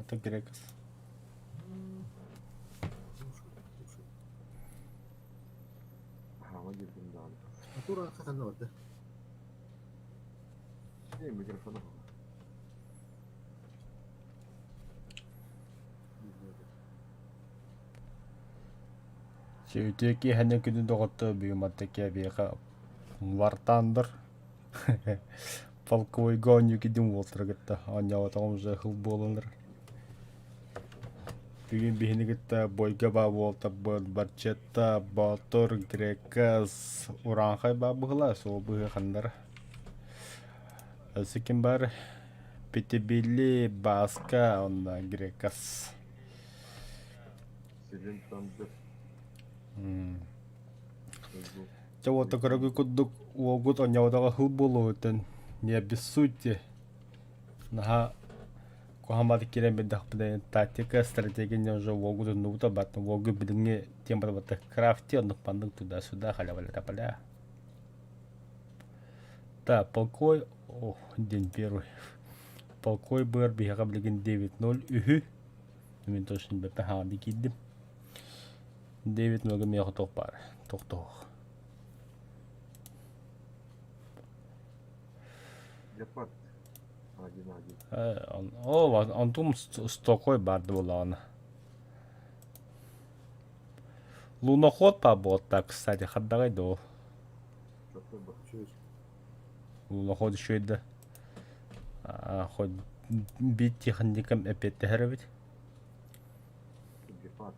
Ата грекас. Хаама диирбин даҕаны. Тура ханна барда? Э, микрофона. Үтүө киэһэни күнү доҕотто бүгүн мантан биэхэ вартаандар полковойга оонньуу кидим уолтара кытта оонньооботоҕум уже хыл буоланнар бүгүн биһини кытта бойга баа буолтарбыт Барчетта, Боотур, Грекас, Урааҥхай баа быһыла суол быһыаханнар өссө ким бар Питибили, Бааска уонна Грекас Силин тандыр. Дьэ уота көрөгү курдук уолгут онньоотоҕо хыл буолуоһутун не обессудьте. Наһаа куһаҕан киирэн биэрдэхпинэ тактика, стратегия не уже уолгут оннубута баттым уолгу билиҥҥи темата батта крафти оннук маннык туда-сюда халя-валя Так, полкой, о, день первый. Полкой быар биһиэхэ билигин 9.0 үһү. Мин точно бэппэ хаҥады киирдим. Дэвид много миэхэ туох баар тохтоох. Гепард. Один один. О, онтум стокой барды буоллаҕына. Луноход па буолта, кстати, хардагай доо. Луноход үчүгэй да. Хоть бит техникам эппиэттэһэр эбит. Гепард.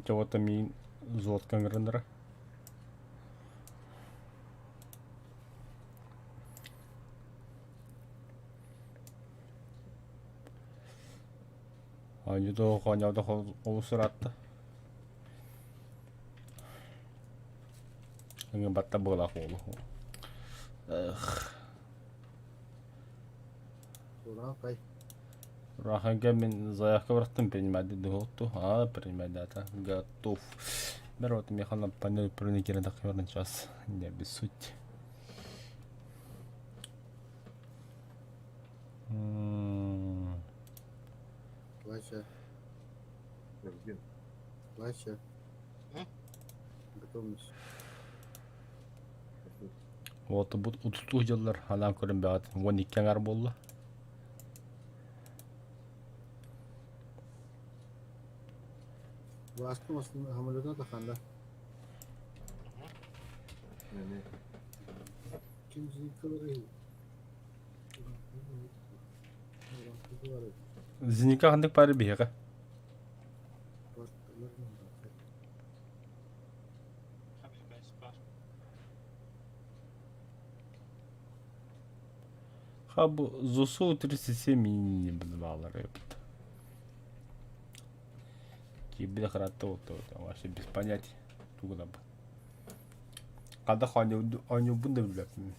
Чего-то миин золотка ыҥырыннара. Оонньуу оонньоодох олус ыраатта. Ыҥырбатта буолаах уолу. Эх. Урааҥхай. Урааҥхайга мин заявка бараттым принимать духутту. А, принимать дата. Готов. Бер вот механа панель проникера так час. Не обессудьте. Вася. Евген. Вася. Готовность. Вот бу утутуу дьыллар анаан көрөн бэҕэт 12 аҥар буолла. Властың самолетuna таханда. Не-не. Kim зиникалары Зеника ханнык пары биһиэхэ? Хаб ЗУСУ 37 не бывало рэпт. Кибер храта вообще без понятия. Тугуда бы. Хадах оонньуубун да билбэппин.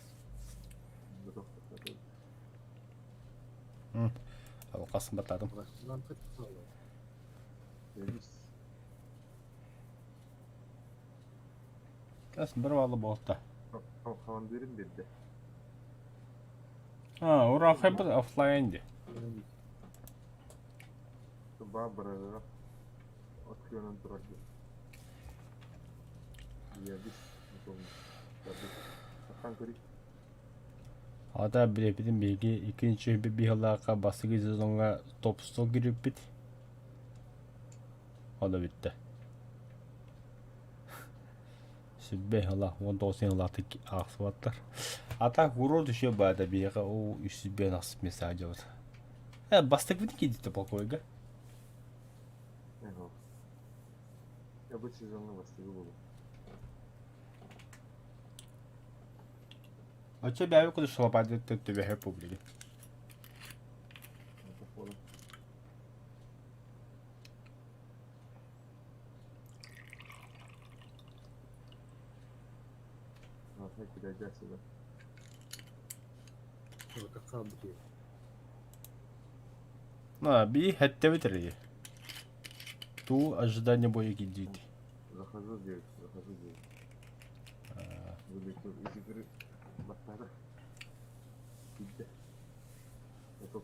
Алҕас батарым. Кас бір балы болта. Командирим бирде. А, ура, хайбыт оффлайн ди. Ба бырагыга от күөнөн турар ди. Ябис. Сахан көрүй. Ата билэпитин биһиги иккинчи биһылаахха бастакы сезоҥҥа топ 100 киирбиппит. Оно бүттэ. Сүбэ ыла 19 ыһылаахтык аахсыбаттар. А так урод еще баада биһиэхэ ол үс сүбэ ахсыс мессаджабыт. Э, бастакыбыт киирдитэ полковойга. Эго. Я бу сезоҥҥа бастакы буолуом. Оччо бэйэбит курдук шалапаадыттан түбэһэр публиги. На, би хэттэбит эрэ. Туу ожидание боя киирдиит. Захожу диэбит, захожу диэбит. Исигири баттаата. Киирдэ. Готов.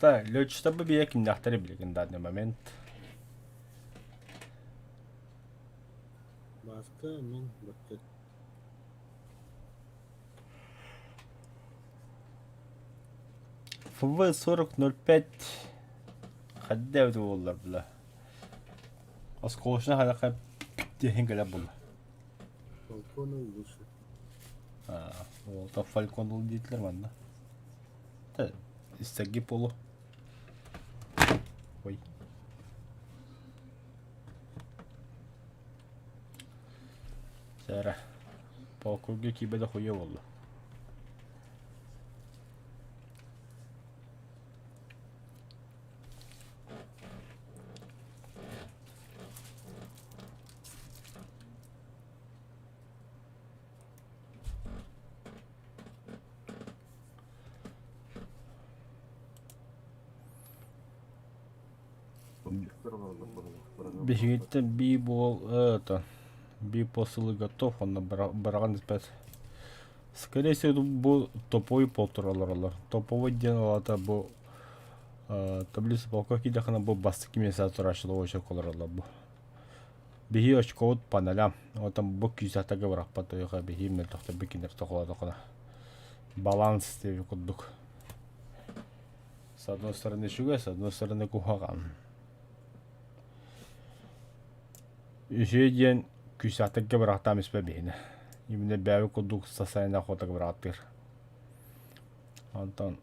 Так, летчиктар бия кимнээхтэр билигин данный момент. Бааска мин баттат. ФВ 40.05 хайда эбит буоллар бла. Осколочно ханаха диэһин кэлэ буолла. Фалкону лучше. Ол Фалькон диэтилэр манна. Истэрги полу. Ой. Сара. Полкурга киибэ да хуйа буолла. Биһигиттэн бии буол это бии посылы готов онно быраҕан испэт. Скорее всего бу топовый полторалар. Топовый диэн олата бу таблица полка кидэхына бу бастакы месяц турааччылар очоколоролор бу. Биһи очкобут панелям. Отон бу күүсэхтэргэ бырахпат ойуха биһи мөлтөхтөрбүт кинилэр тохолоотохуна. Баланс диэби курдук. С одной стороны үчүгэй, с одной стороны куһаҕан. Үчүгэй диэн күүсээхтэргэ бырахтаам испэ биһинэ. Именно бэйэбит курдук состояние охотага бырааттыыр. Онтон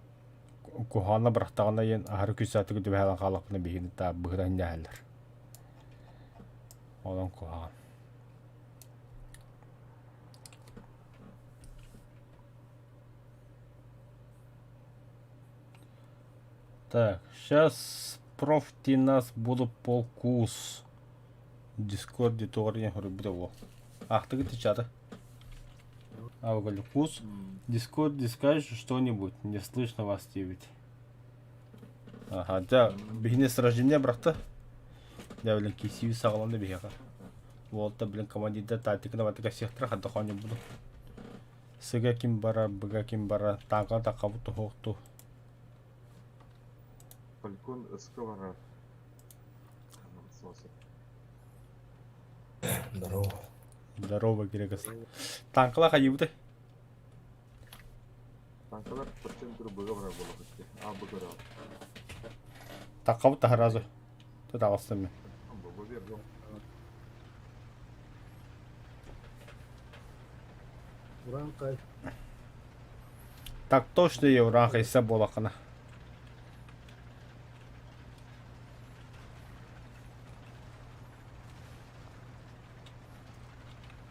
куһаҕана бырахтаҕына диэн аһары күүсээхтик түбэһэн хааллахпына биһигини таа быһыта инньэһэллэр. Онон куһаҕан. Так, сейчас профти нас будут полкус. Дискорде тоҕо диэн хоруйбута буо. Аахтыгыт чаты? А, вы кус. Дискорде скажешь что-нибудь, не слышно вас диэбит. Аха, дьэ, биһини сражение бырахта. Дьэ, блин, киирсии саҕаланна биһиэхэ. Уолта, блин, командирдар тактиканы батыга сиэхтэрэ ханта хоонньорбутум. Сыга ким барар, быга ким барар, тааҥка таххабыт туһуохту. Фалькон СК барар. Здорово. Здорово, Грегос. Танкалар хайыбытай? Танкалар по центру быга барар буолла А, быга барар. Таххабыт таһаразы. Тутаҕастым мен. Ураанхай. Так точно я ураанхайса буолаххына.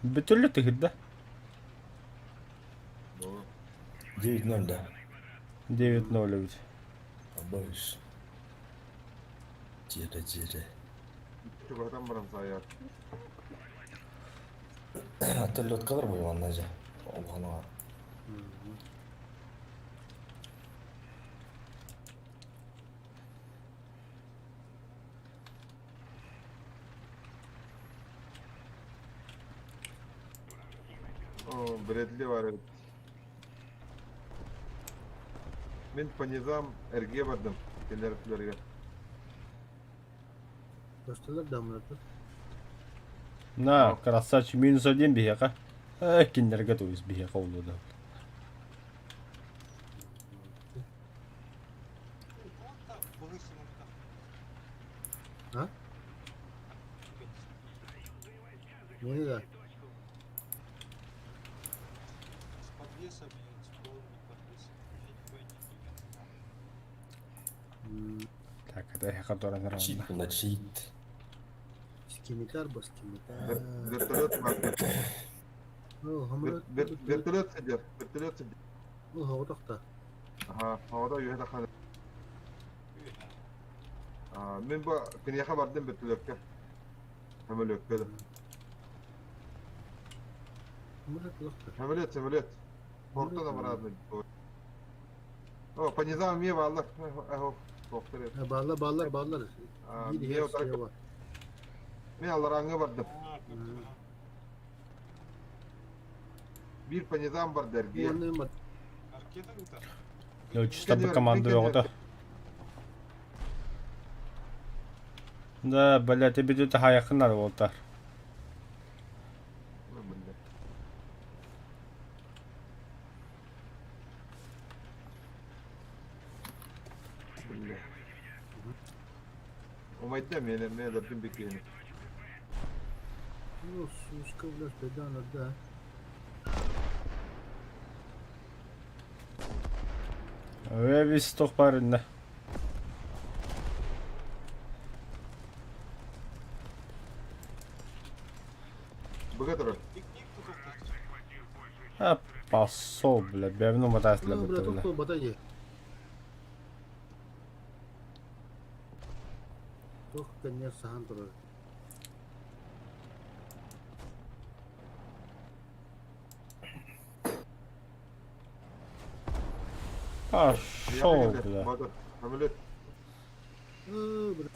Бүтүллү тыһырда. 9-0, да. 9-0 эбит. Боюсь. Тиэрэ тиэрэ. Чугаһатан баран саайар. Оттон буйманна дьэ. Улаханаҕа. О, Брэдли бар эбит. Мин по низам эргиэ бардым кинилэр өттүлэригэр. Көстөлөр да амырата. На, красавчик, минус один биһиэхэ. Э, кинилэргэ то есть биһиэхэ олуо да. А? Ну да. С подвесами, с полными подвесами. Я не М, Так, это эһиэхэ туоран Чит равна. була чит. Скимитар ба скимитар. Вертолет бар. Ол хамырат. Вертолет сидер. Вертолет сидер. Ол хоҕотохто. Аха, хаҕада үөһэ таххан. А, мин бу киниэхэ бардым вертолетка. Самолетка да. Хамырат лохта. Самолет, самолет. Портон обратно. О, по низам эмиэ бааллар. Ахо, туохтар Бааллар бааллар бааллар. А, Биир эмиэ иһэр утары сыаба. Мин алларааҥҥа бардым. Аа, көрдүм аха. Биир понизам барда эргийэ. Уонна мат Ракета ыытар. Чисто бы команда бөҕөтө. Да, блядь, эбити таһайаххын наада буолтар. Бля. Умайда мені, мен өлөрдүм bir киһини. Ну, сучка, блядь, беда, да. Весь туох баар иннэ. Быга турар. Пикник тутуохтаах. А, пошел, бля, бэйэбин уматаас Ну, бля, бля. тохтоо бата дии. Туох кэннигэр саһан турар. Пошел, бля. Ботур. Самолет. Э, бля.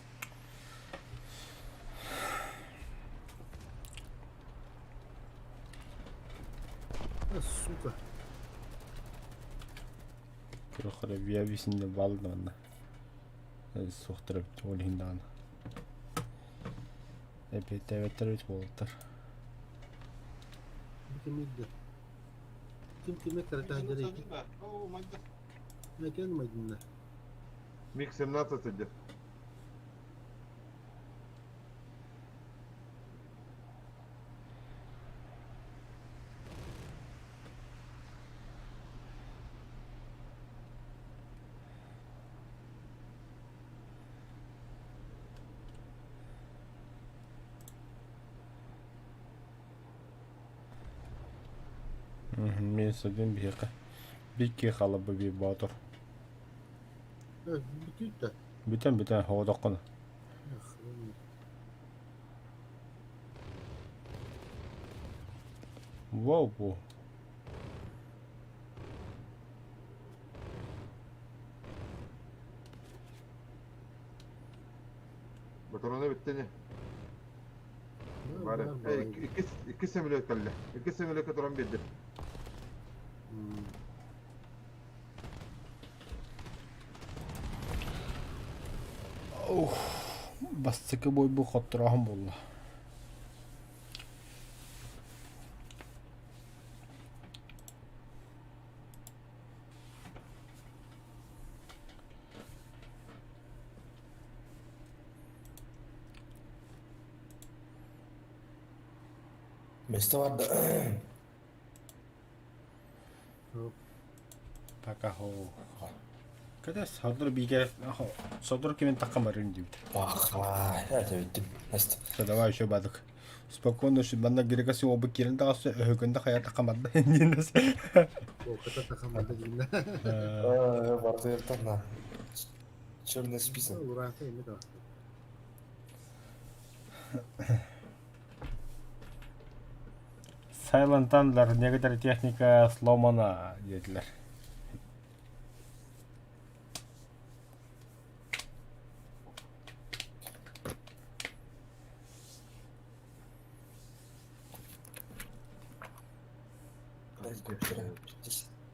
А, сука. Көрөхөрө биэбисинде балды манна. Суохтар эбит, ол иһин даҕаны. Эпиэтээбэттэр эбит буолуттар. Бу ким иирдэ? Ким кимэ кыратаһдьар ити? Оо, майда. Мэкэн майдынна. Миг 17 сидит. Мин сылдьан биһиэхэ биир хаалла биир боотур. Э, бүтүүт да. Бүтэн бүтэн оҕотоххуна. Охренеть. Вау бу. Батарона бүттэ Да, Бары. бар балай. Икки икки самолет кэллэ. Икки самолекка туран биэрдим. М. Ух, бастакы буойбу хотторооһун буолла. Место барда. Хоп. Пока хоо. Когда содор бигэ содор кимин такка барын диибит. Пахай. Это ведь Настя. Все, давай еще бадык. Спокойно, что манна грекасы оба кирин тағасы өһөгөндө хая такка барда. О, ката тахамада дииннэ. Барды на. Черный список. Ураата эми да. Silent Thunder, некоторая техника сломана, диэтилэр.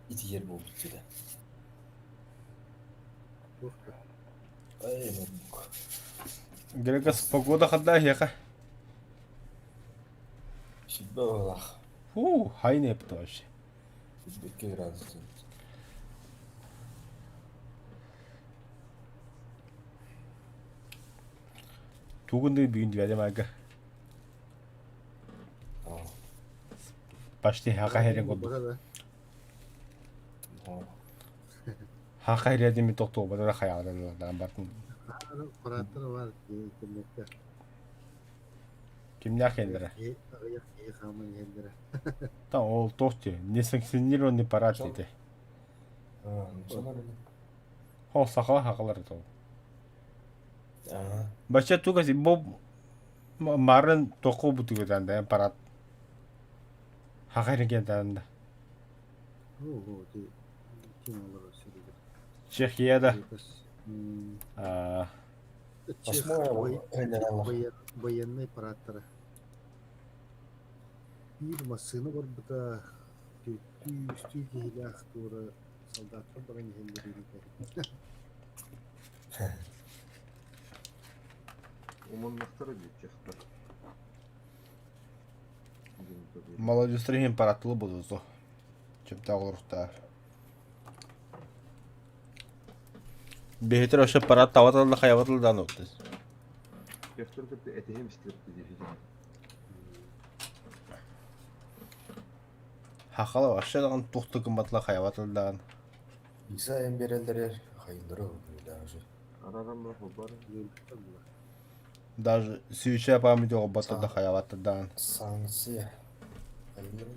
Ити ер буолбут сюда. Туох да. Эй, ноутбук. Грекас погода хадда хеха. Сүүрбэ буолах. Фу, хайны эпти вообще. 2 градус. Тугунды бүгүн дибәде майга. Аа. Почти хака херин курдук. Бата да. Аа. Хака херин ми токтоо бадара хаялар бартын. Курааттар бар интернетте. Кимнях хендere. Аҕыйах киһи хааман иһэллэрэ. Та ол тохти несанкционированный парад диде. Аа, ну Хол сахала хакалар то. Аа. Бача тугас бо марын току бутугдан да парад. Хака херин да. Оо, ти ким олорор сиригэр. Чехияда. Бас, м, Аа Чех Восьмое бой- генерала. бойер Байыаннай параадтара. Биир массыына барбыта, түөртүү-үстүү киһилээх туора солдаттар баран иһэллэр үһү. Умуннахтара дии чехтар. Молодежь иһин параттылы буолуо. Чөптөөх олоруктаар. Бэһитер өссө парад таватылла хайабатылдан оттыс. Чехтар кытта этиһим истибэт дии. Хахала вообще даҕаны туох да гымматыла хайабатылдаан. Иса эм береллерер хайыллары даже. Арарам бар. Даже сүүчэ память оҕобото да хайабатылдаан. Санкция. Хайыллары.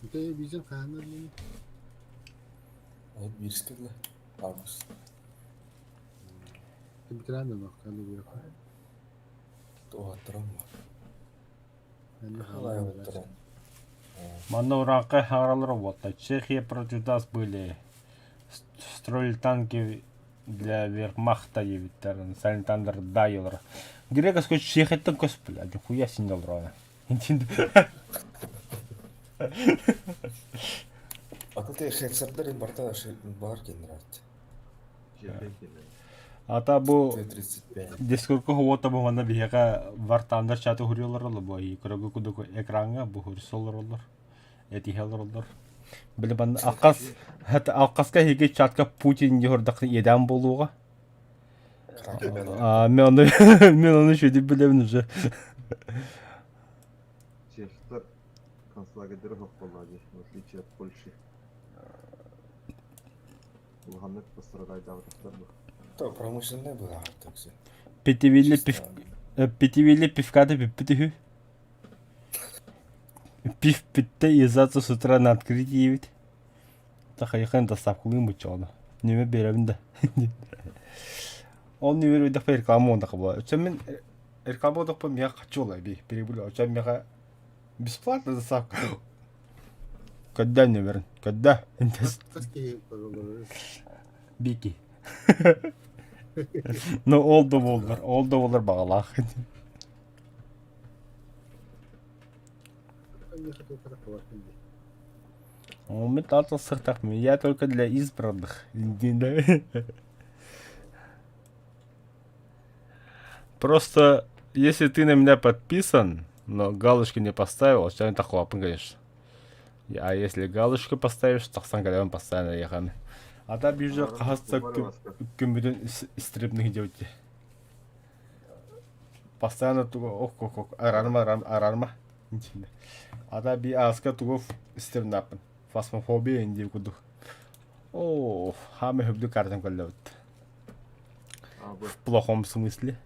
Ити виза хаһан ыллыҥ? Бирскэ да. Август. Кимтиран да биэхэ. Туохаттарам бар. Халай Манна ураакка хаҥаралар буолта. Чехия против нас были. Строили танки для вермахта диэбиттэр. Санитандар дайылар. Грека скоч Чехияттан көс бля. Хуя синьолор ана. А ты шексердер барта бар кенрат. Ата бу Т-35. Дискордка хуота бу манна биһиэхэ вартаандар чаты хуруйаллар олор бу көрөгө кудук экраҥҥа бу хурса олороллор этиһэ олороллор били манна алкас алкаска эһиги чатка Путин диһордахны иэдээн буолуоҕа а мен ону мен ону үчүгүйдүк билэбин уже. Чехтар концлагердері жоқ болла дии, в отличие от Польши. Улаханнык пострадайдаабатахтар бу. То промышленная была такси. Пятивилли пив пятивилли пивката бүппүт үһү. Пив бүттэ и завтра с утра на открытие эбит. Тахайхан доставкалыым буччоҕуна. Нүмер биэрэбин да. Ол нүмер өйдөхпө реклама уондаха була. Өчөн мин реклама уондаха миэхэ хочу була би перебыли. Өчөн миэхэ бесплатно доставка. Көрдөө нүмерин. Көрдөө. Хас киһи олорор? Бики. Ну ол да буоллар, ол да буоллар баҕалаах. Мин таата сыртахмын, я только для избранных. Просто, если ты на меня подписан, но галочки не поставил, что такого, конечно. А если галочку поставишь, тахсан кэлэбин постоянно еханы. А та бирже хаһыс күммүтүн стримных делайте. Постоянно тугу ох ох ох арарма арарма. А та би ааска тугу стримнаппын. Фасмофобия инди курдук. О, хааме хөбдү картан көрлөбүт. В плохом смысле.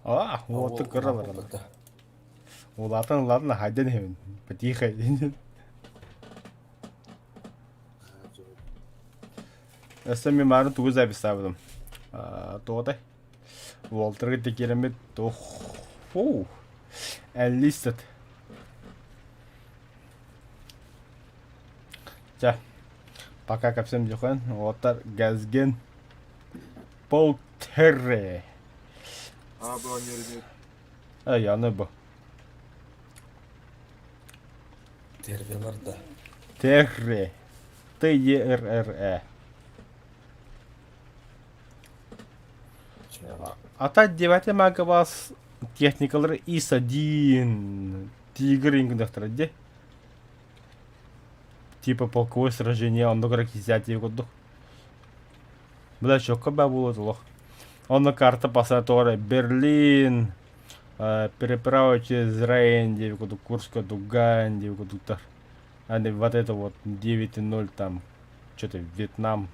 А, вот кыралар. Улаатан ладно, хайдан иһэбин. Потихо. Өссө мин маарын тугу записаабытым. Туотай. Уолтарга тикиэрэммит туох фу Enlisted. Чэ, пока кэпсэм дьөхөн. Уолаттар Газген Полтерре. А, бу анньырыгы Эй, аны бу. Тербелар да. Терре. Т-Е-Р-Р-Э. Ата девятый магабас техникалар ИС-1 Тигр ингдахтар де. Типа полковое сражение, онно кисяти курдук. Бля, чокка баа буолуо олох. Онно карта пассаторе Берлин, переправа через Рейн, диэбит курдук, Курская дуга диэбит курдуктар. А вот это вот 9.0 там, что-то Вьетнам.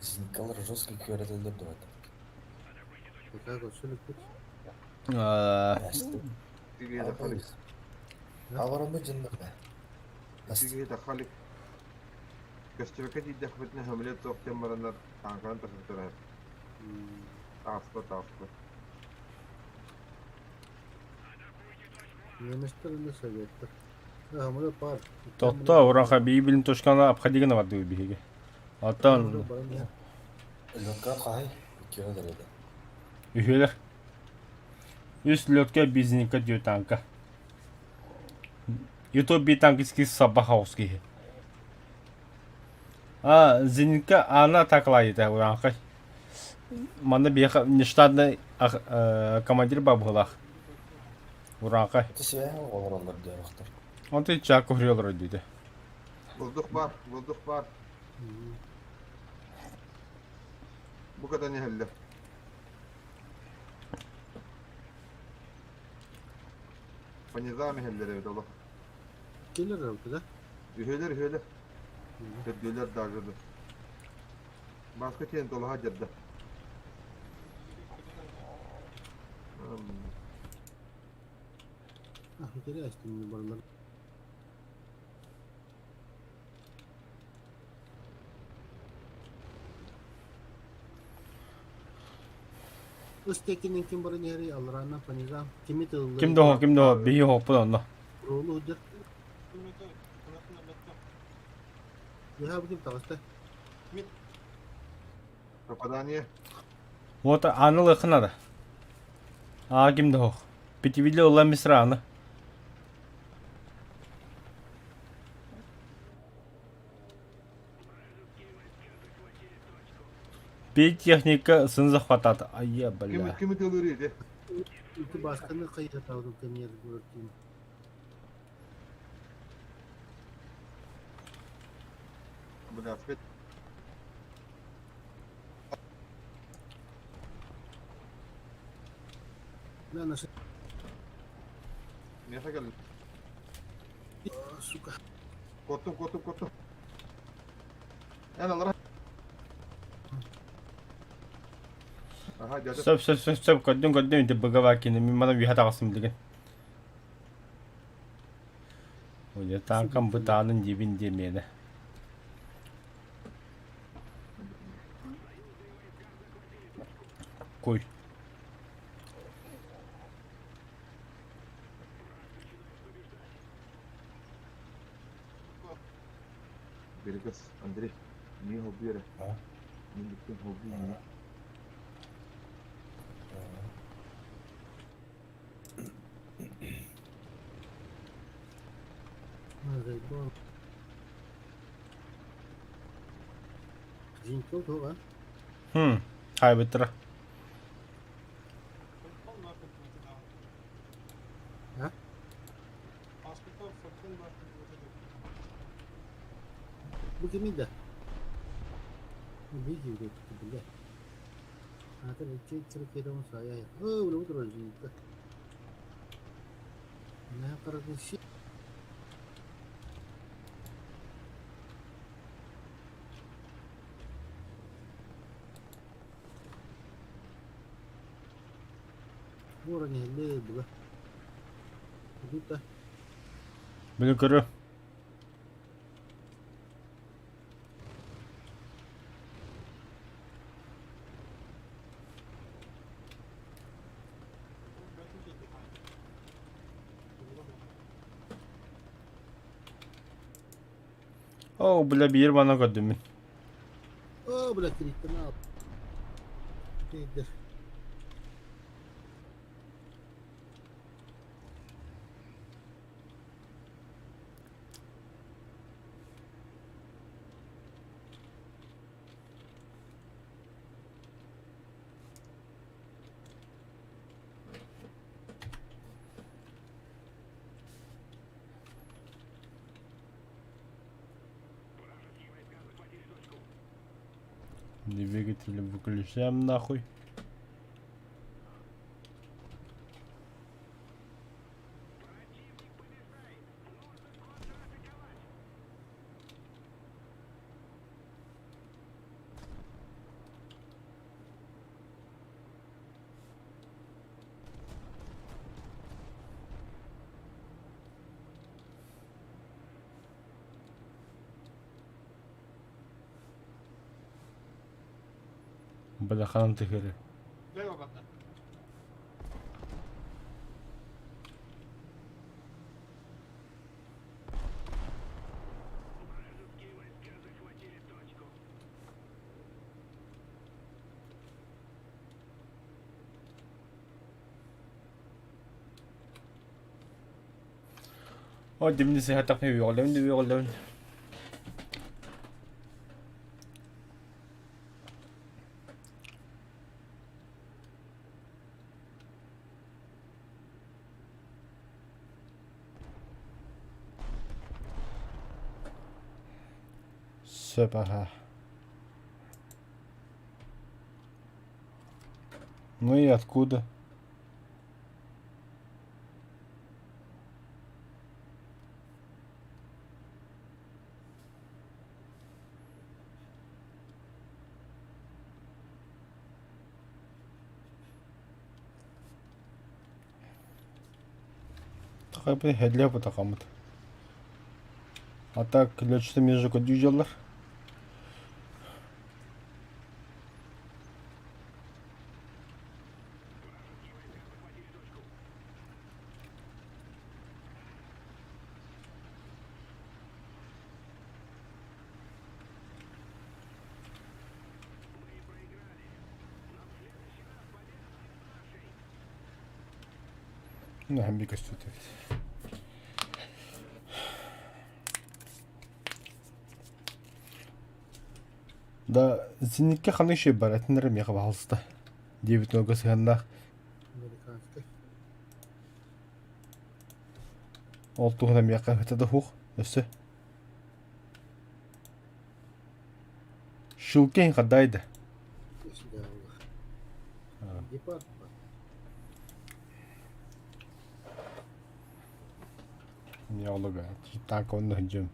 Зинкалар жестко күөрэтэллэр дуо? Пока көрсөлүкпүт. Тиги дахалик. Авараны жыннарда. Тиги дахалик. Көстүбэккэ тиийдэхпитинэ самолет суох диэн бараннар тааҥканан тахсыбыттара. Ааспат, ааспат. Немецтэр уонна советтар. Самолет баар. Тотто ураха бии точканы обходигына бардыы биһиги. Оттон Баран иһэр. Лётка хаһай? Иккиэн эрэ. үһүөлэр. Үс лётка бизнека дүү танка. Ютуб би танкиский сабахаус киһи. А, зенитка ана атакалайыта ураанхай. Манна биэхэ нештатный командир бабыһылаах. Ураанхай. Это связи олороллор диэбэхтэр. Онтон чаа көһөрү олорор диэтэ. Воздух бар, воздух бар. Бу катан иһэллэр. По низам иһэллэр эбит олох. Кэлэр алты да? Үһүөлэр, үһүөлэр. Төрдүөлэр даже да. Бааска тиэн толоһа дьарда. Ah, интересно, барылар. Ыстекинен ким баран иһэрий алларааннан понизам кими тылларый Ким да ким да биһи хоппут онно. Ролу сылдьар. Үһэ бу ким таҕыста? Попадание. Вот аны лыхын ада. А ким да хох. Пятивиле ула мисраны. Пей техника сын захватат. Ая, бля. Кими тылыр иди. Ити баасканы хайыһатаабытым кэмигэр көрөр Бля, свет. Бля, наша... Миэхэ кэлин. Сука. Куоттум, куоттум, куоттум. Эн алара. Аха, дядя. Сөп, сөп, сөп, сөп, көрдүм, көрдүм, ити быгава кини, мин мана үһэ таҕыстым билигин. Ой, танкам бытаанын диибин диэ миэнэ. Куй. Берегас, Андрей, не хобби эрэ. А? Мин бүттүм хобби мини. Заебал. Зинков туга. Хм, хайбыттара. А? Бу кимий да? Видео бля. А то чек сая. О, бля, утро зинка. На карагыши. Уровень лейбла. Дута. Били көрө. О, бля, биир мана көрдүм мин. О, бля, кириттен ал. Кейдер. Двигатели выключаем нахуй. Бля, ханам тыхыры. О, димни сыһатахпын үөҕүллэбин да үөҕүллэбин. Сөп аһа. Ну и откуда? Такай хелле бутакамыт. А так лечтем ежик дүйжалар. Наһаа көстүбүт эбит. Да, зенитке ханнык үчүгэй бар этиннэр миэхэ баһалыста диэбит нуга сыһыаннаах. Американскай. Ол туһунан миэхэ өтө да суох өссө. Шилкин хадайда. Гепард Не олуга. Так он хыджым.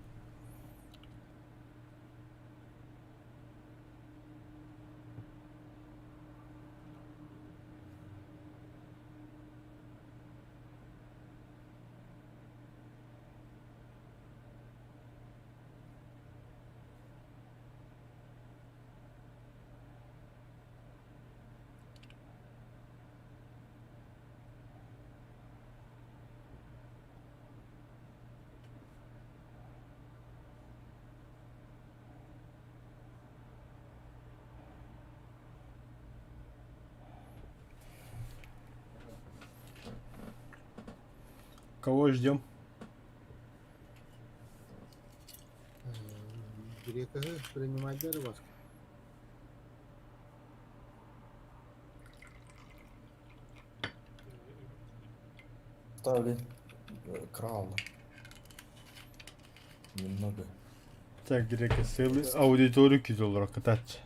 Кого ждем? Грекаһы принимайдар вас. Ставили крауна. Немного. Так, греки сыйлы аудиторию кизолора кытач.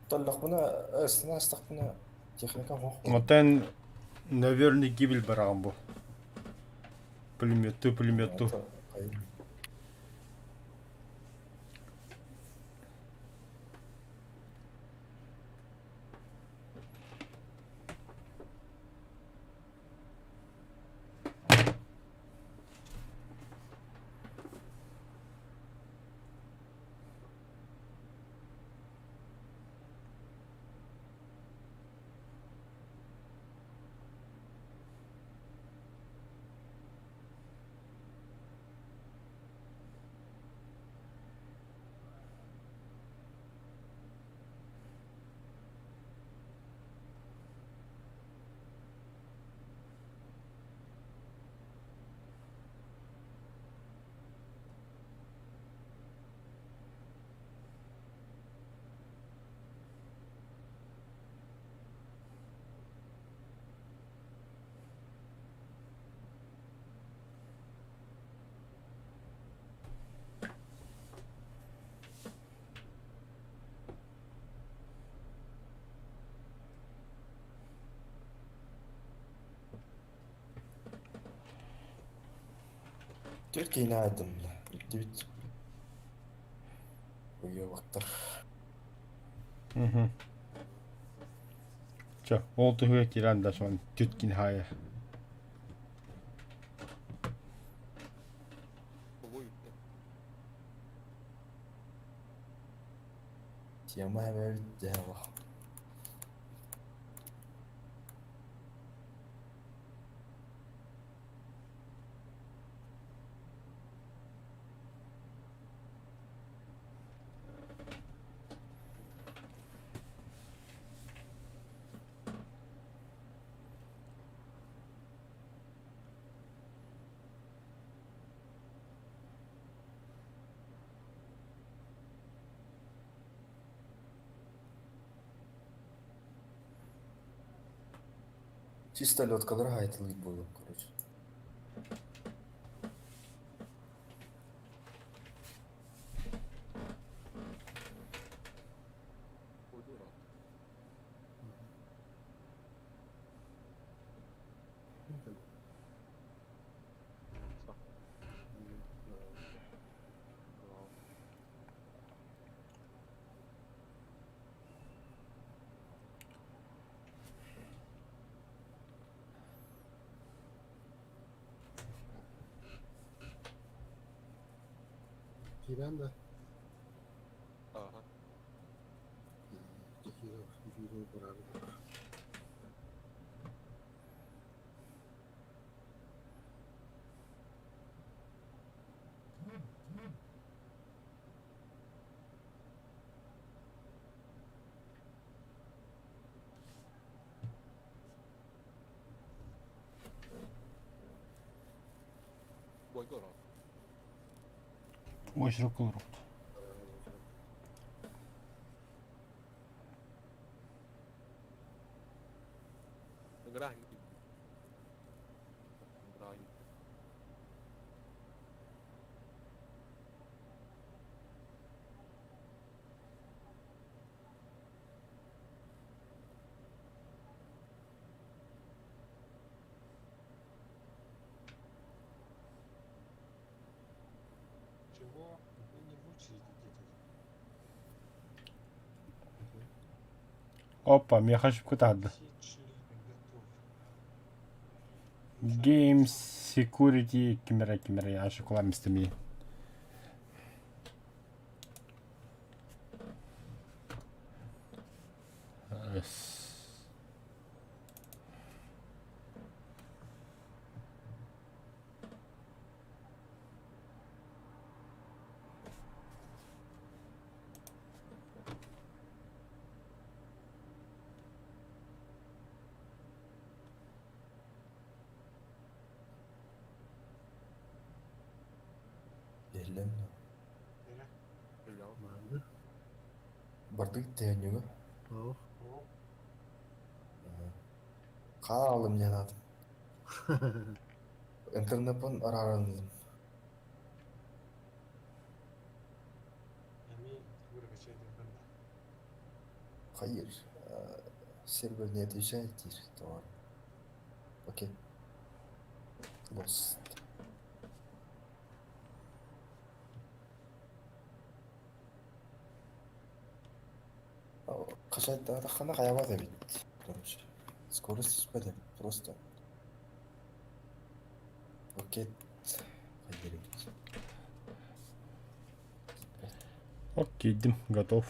Толлахпына, астахпына техника хоқ. Отан, наверное, гибель бараган бу. Пулеметту, пулеметту. Түркийни айдым Бүттүбүт. Уйубактар. Угу. Чэ, ол туһугар киирэн да сон түткин хаайа. Тема эбит дьэ. Чисто леткалары хаайтылыыр буолуом, короче. Киирэн да Ага. Бойгород. Очередь олорбут. Ыҥыраан Ыҥыраан Чего? Вы не в очереди где-то. Опа, миэхэ ошибка таһаарда. Все члены готовы. Game Security кимэрэ кимэрэ ошибкалаан истэмий. Биллэн Эрэ. Манна. Бардык тээнньүгэ. Оо. О, Хаалым диэн аатым. Интернеппин арааран эми выргачайдын банда. Хайыр. Сервер не отвечает диир товар. Окей. Lost. Хасайдаатаххына хайабат эбит. Короче. Скорость түспэт эбит. Просто. Пакет хайдыр эбит. Окей, Дим, готов.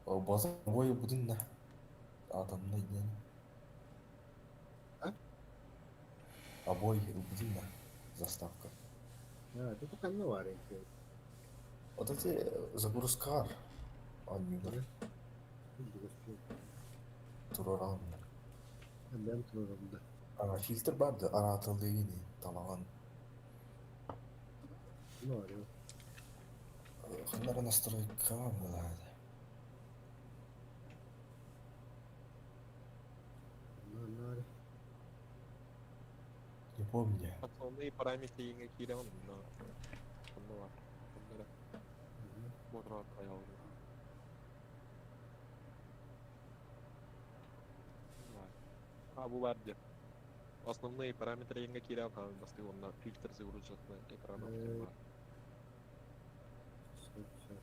Базовой будун Атомный день. А? Обои будун заставка. А, это ханна баар эбит. Вот эти загрузкар. Аннюгар. Туроран. Бэм турарым да. А, фильтр барды аратылыгini талаган. Ну, арыу. Ханнара настройка была. Ну, ары. Не помню. Основные параметры иҥэ киирэн онно. Онно бар. Онно эрэ. Бодро хайалды. А, бу бар диэн. Основные параметры иҥэ киирэн хаалан бастык онно фильтр загрузочный экран Э. бар. Всё, всё.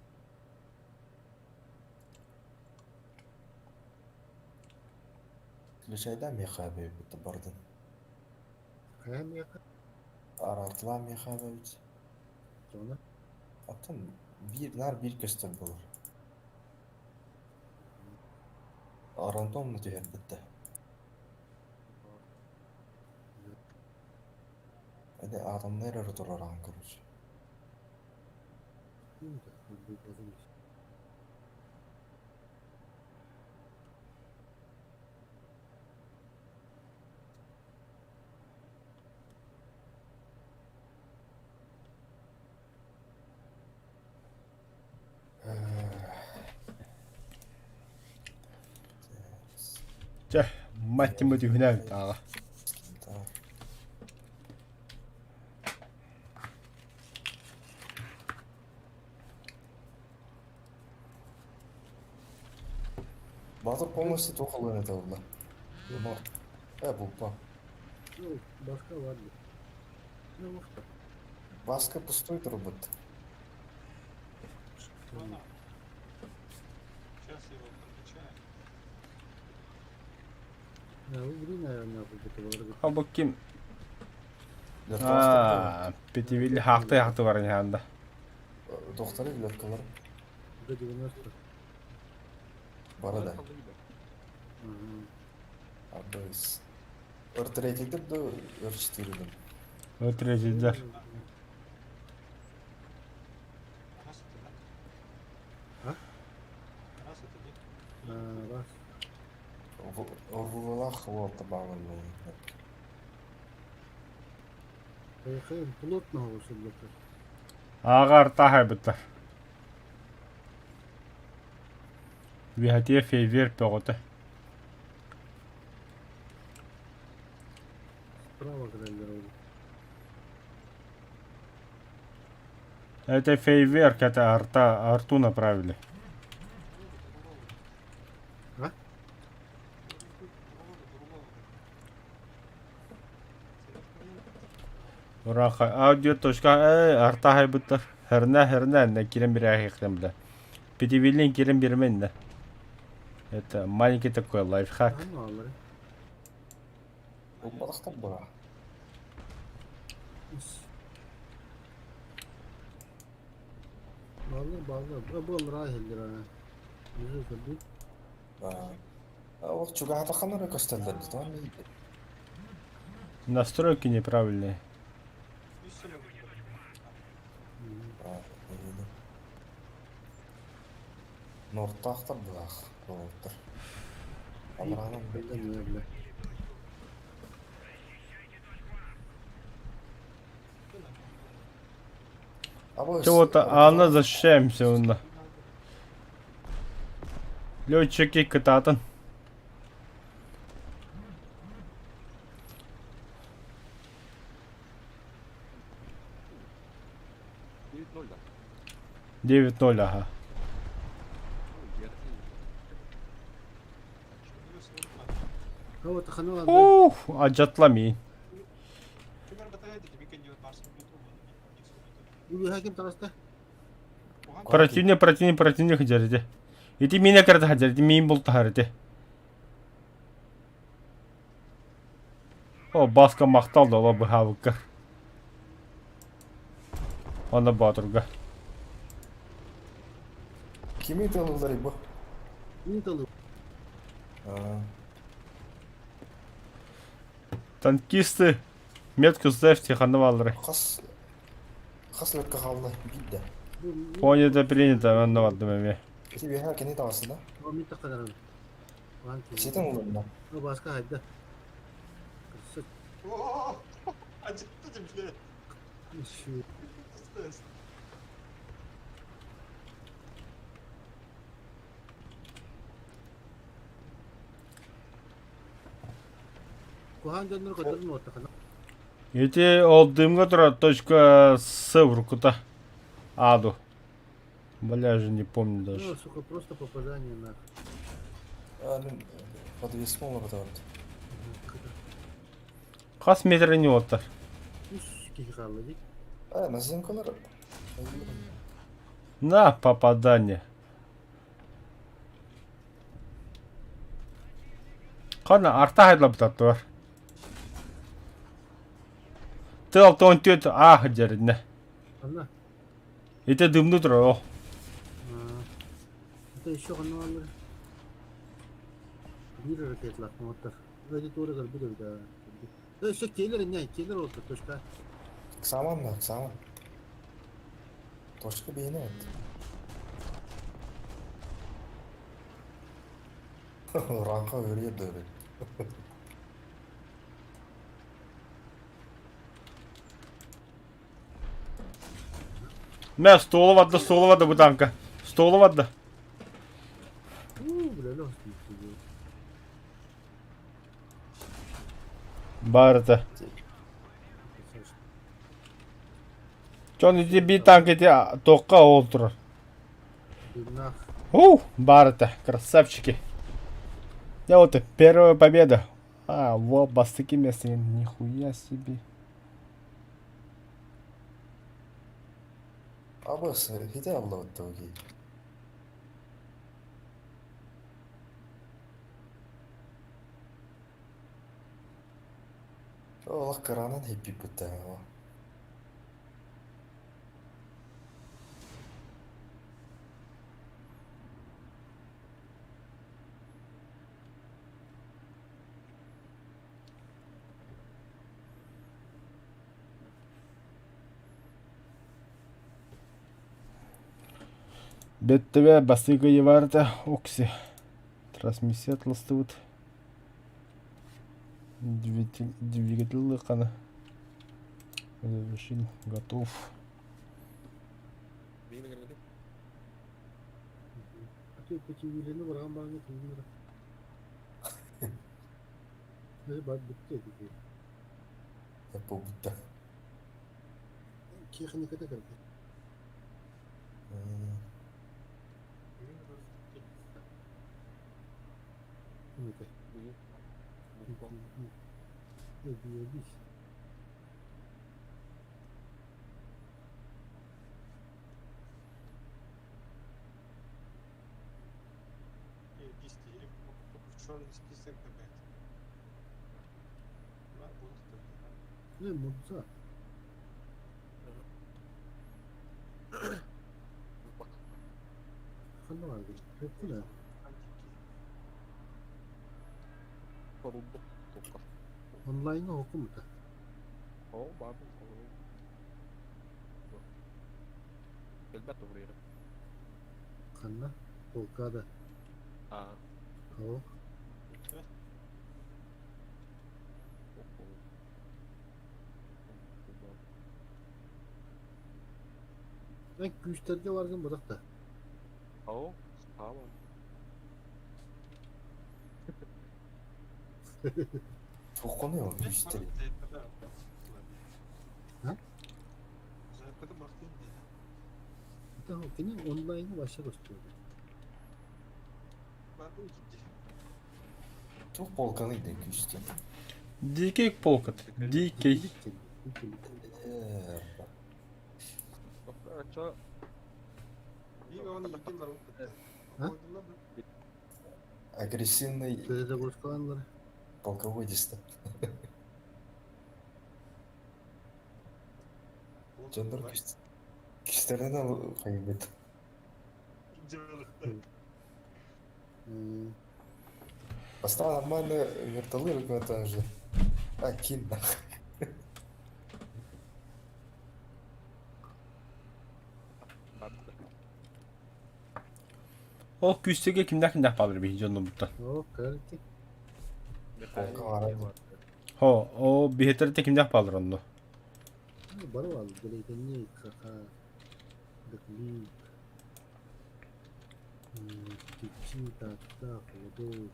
Включайда меха бит бардын. Хайа миэхэ? Аратыла меха бит. Тоҕо? Атын бир нар бир көстөр болор. Рандомно түһэрбит да. Это атомный эрэ турар короче. Чэ, мать түһүнэн тааҕа. Батыр полностью тоқылын это было. Булпа. Ну, башка ладно. Ну, Баска пустой робот. Сейчас его прокачаем. А бу ким? Аа, Петивилли хаахты хаахты баран хаанда. Доктор легкалар. Бара да. Абыс. Өр третийдер да өр четыреден. Өр третийдер. Раз это да? А? Раз это нет. Раз. Орвулах вот табалын. Плотно голосу. Ааҕар таһайбыттар. Вихатия фейвер пөҕөтө. Справа кыраллар. Это фейверк, это арта, арту направили. А? Ураха аудио точка арта хайбыттар. Херна херна на кирен бирәхиктем да. Пятивилин кирен бирмен да. Это маленький такой лайфхак. Bağlı bağlı. Bu rahildir ha. Yüzü kördü. Ол чугаатаханара көстөллөр tamam Настройки неправильные. Нортаахтар булаах роботтар. Аларанан Bilmiyorum. Чего-то, а она защищаемся онна. Летчики кытаатын. 9-0, да? 9-0, ага. Ну, Ух, ажатлами. Противник, противник, противник хаджарите. Ити меня карта хаджарите, мин болта харите. О, баска мақтал да ола быхабыкка. Онда батырга. Kimi талылар бу? Kimi талы? Танкисты метку ставьте ханавалры. Хас хас лөккө халды бидде. Понято, принято, онда бардым эме. Тебе ха кени тавасы да? О, мен тақадарым. Сетен уларына. О, баска хайда. О, а ты, блядь? Эти ол дымга тура точка С в рукута. Аду. Бля, я же не помню даже. Ну, сука, просто попадание на. Подвесмол бар. Хас метр не оттар. А, назимкалар. На попадание. Қана арта хайдлап бар. Тыл тон төт ах жеріне. Анна. Это дымны тұр. Это еще. Биир ракеталаах оҥоттор. Өйдө туора көрбүт эбит аа. Өссө киэлэр иннэ, киэлэр олордо точка. Саман да, саман. Точка бейіне вот. Ранка өрүер дөрү. Мэ, столу барда, столу барда бу танка. Столу барда. Уу, бля, лёг Баарыта. Дьон ити биир танк ити туохха ол турар. Ух, баарыта, красавчики. Я вот первая победа. А, во, бастакы место, нихуя себе. Абыс, хите аллабытта окей. Олох кыранан хиппиппит Бэттибэ бастакы ыйыбарта окси трансмиссия тластыбыт двигатель хана завершен готов. Буолбута. Техниката кэлбит. В черный список добавить. Мудза. Ханна баар Хеппинэ. Онлайҥҥа оһоххун О, баар. Кэлбэт тугуруйар. Ханна? Полкада. Аа. Оо. Эн күүстэргэ баргын бырах да. Оо, сааман. Туоххунуй ол күүстэри? А? Кини онлайҥҥа вообще көстүбэт. Туох полканый да күүстэн? Дикий полкат. Дикий. Агрессивный полководец. Дьоннор күүстэринэн хайбыт. Поставил нормально вертолет какой-то же. А, кин нахуй. Ол күүстэгэ кимнээх кимнээх баалар биһи дьоннубуттан. Хо, о биһиттэртэ кимнээх баалар онно? Бары баалар, Галейтенник, Саха, Беклик, Кичи, Татта, Холодок,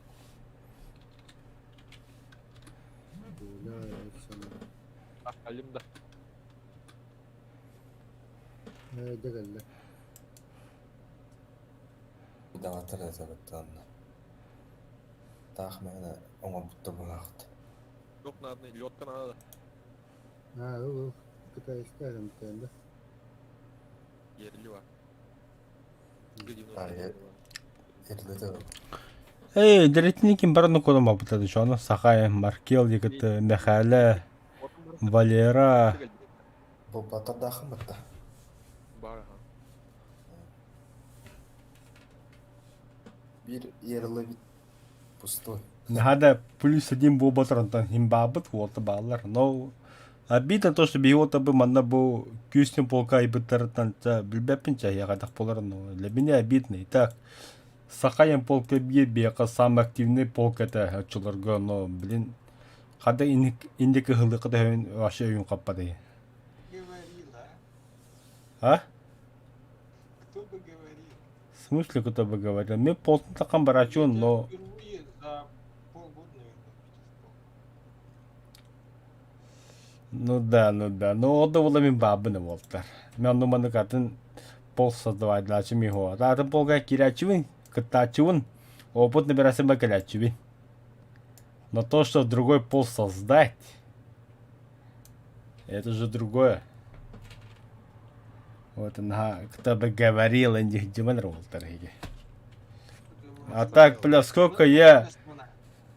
Коля, Александр. Алим да. Дьэ кэллэ. Даҕатар этэ Таах мээнэ оҥорбуттар быһаахт. Yok надо, лётка надо. Аа, ыл ыл, китайская эмтээн да. Yerli var. А, Эрлете Эй, дэрэтини ким баран кодом бабыта дьоно Сахай, Маркел, Егет, Михайле, Валера. Бу батардаахын батта. Бар ха. Биир ерлебит пустой. Наһаа плюс один буолбатар онтон химбаабыт уолта бааллар. Но обидно то, что биһи уолтарбыт манна бу күүстүн полка айбыттарыттан билбэппин чэһиэхэ буолар, но для меня обидно. И так Сахайын полка биир биһиэхэ самый активный полк этэ оччолорго, но блин хада инник ыһыллыахха төһөбүн вообще өйүм хаппатый. Говорила, а? А? Кто бы говорил? В смысле кто бы говорил? Мен полтун такан Я барачуун, тебя но впервые за полгода, наверное, увидел в полку. Ну да, ну да. Ну ол да буолла мин баабын буолтар. Мен онну маннык атын пол создавайдаачым иһо. Атын полга киирээччибин, кыттааччыбын, опыт набирасым ба кэлээччибин. Но то, что другой пол создать, это же другое. Вот она, кто бы говорил, индихдиман буолтар иһиги. А так, бля, сколько я...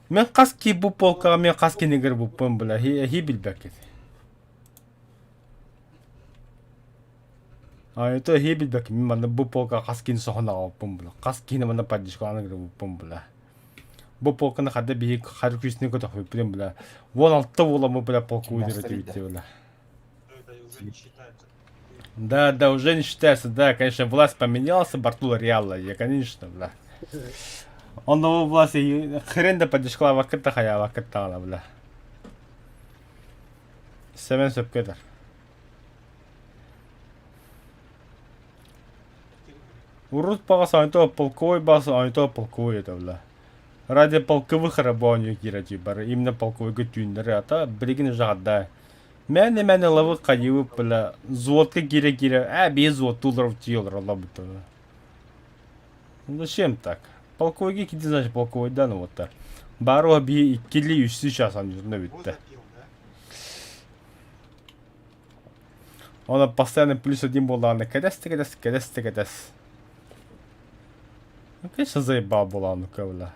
Мен хас ки бу полкаҕа мен хас кинигэр буппун, бля, хи билбэккит. А это хи билбэккин, мин манна бу полка хас кини соһон аҕалбыппын, бля. Хас кини манна поддержкалаан ыҥырбыппын, бля. Бу полканы хада биһи хары күүсүнэн көтөхпүппүн, бля. 16 буоламмыт, бля, полка Мастер выдержать бля. Это уже не считается. Да, да, уже не считается, да, конечно, власть поменялся, Бартула Реала, я, конечно, бля. Он новый власть, и хрен да поддержкала вакыта хая вакыта, бля. Сэмэн сөпкө Урут баҕас оонньотоо полковой баас оонньотоо полковой этэ бля. Ради полковых рабоних киирэ бары именно полковойга түүннэри ата билигин уже хадда. Мээнэ мээнэ лавы хайыы бля взводка киирэ-киирэ ээ биир взводтуулар тиийэллэр олорбута. Ну зачем так? Полковойга киирдин значит полковойдаан уоттар. Бааруһа биһи иккилии үстүү чаас оонньуутуна Его бүттэ. запил, да? Она постоянно плюс один буоллаҕына кэтэс да кэтэс, кэтэс да кэтэс. Ну, конечно, заебал буолаҕын ну бля.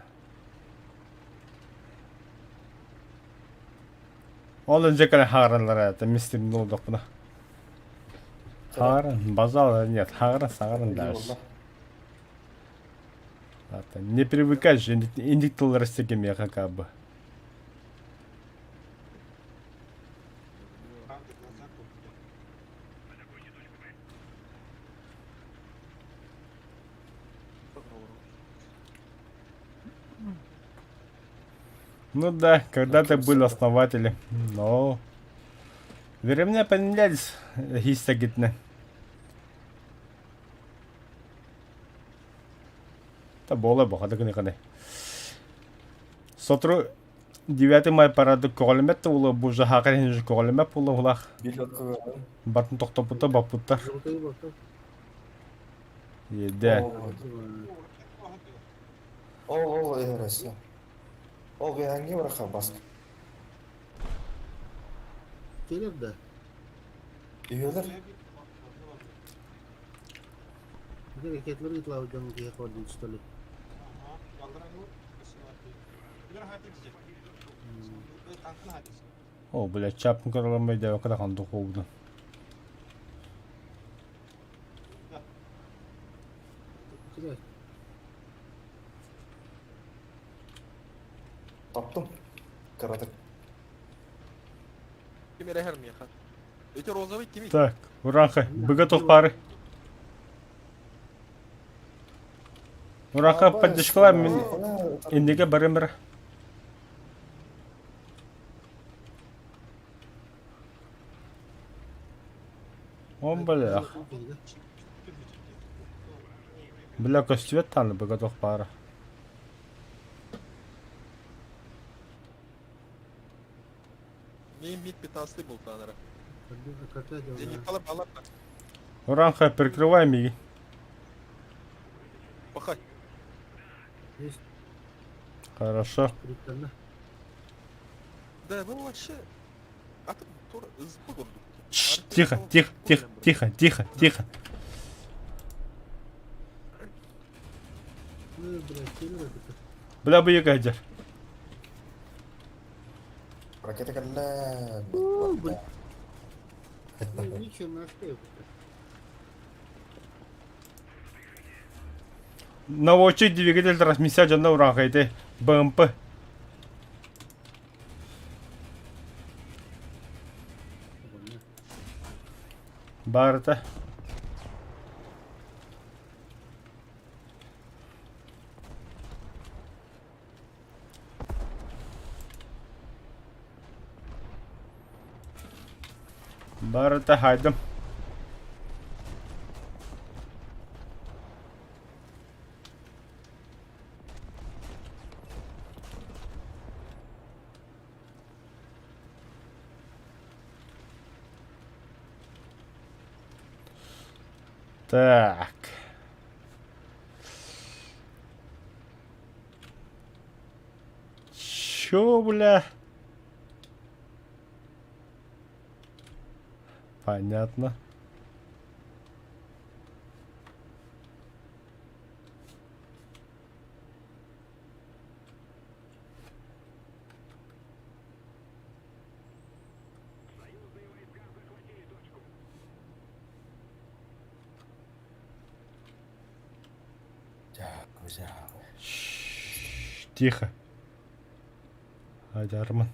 Ол дьэ кэлэн хаараллара это мистер буолдахпына. Хааран, базал нет, хааран, сааран дальше. Не привыкай же, индик тыллар меха как бы. Правда, глаза купили. Ну да, когда-то были основатели, но времена поменялись, хистагитне. Та буола баха гыны Сотру 9 май парады көҕүлэммэт да буолуо, бу уже хаакар иһин уже көҕүлэммэт буолуо Бартын тохтоппута баппыттар. Золотой борта. Еде. Ол ол эресе. Ол биһанги бараха баск. Келер да. Үйелер. Где ракетлар ытлау дьон киһи кордун что ли? О, блядь, чапын көрөлөмөй деп кыдахан духуубутун. Куда? Таптым. Каратык. Ким эрэ миэхэ. Эти розовый кими? Так, Уранха, быга пары. Уранха поддержкала мин инниге барымыр. Он бля. Бля көстүбэт тааны быга пары. Мин мид 15 был танера. Какая Денег алып алып. Уранха, прикрывай миги. Пахай. Есть Хорошо. прикольно. Да, ну вообще. А ты тур Тш, Тихо, тихо, тихо, тихо, тихо, тихо. Ну, блядь, келер это. Бля, быйык айдер. Ракета кэллэ. О, блядь. Ну, ничего, на что Наводчик двигатель трансмиссия жанна уранха ити. БМП. Барыта. Барыта хайдым. Так. Чё, бля? Понятно. Тихо. Айдарман.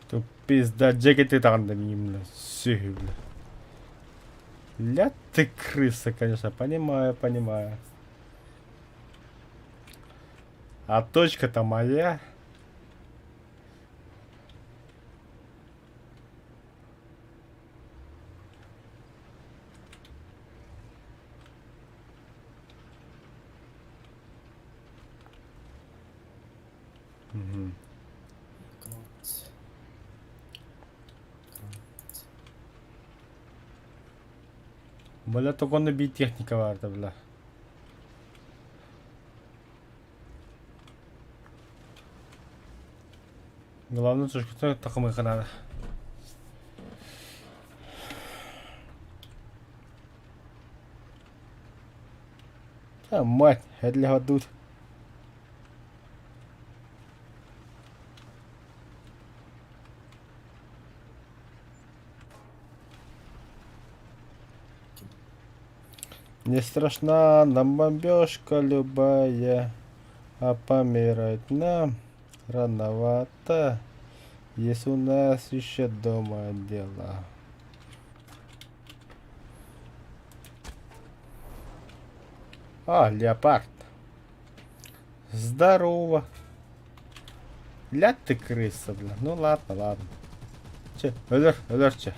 Тут пизда, джекеты там да бля, сүһү, бля. Ля ты крыса, конечно, понимаю, понимаю. А точка-то моя. Мгм. Бля, только он бить техника барда, бля. Главное, что такому надо. А, мать, для тут. Не страшна нам бомбежка любая, а помирать нам рановато, если у нас еще дома дела. А, леопард. Здорово. Ля ты крыса, бля. Ну ладно, ладно. Че, өлөр, өлөрчө.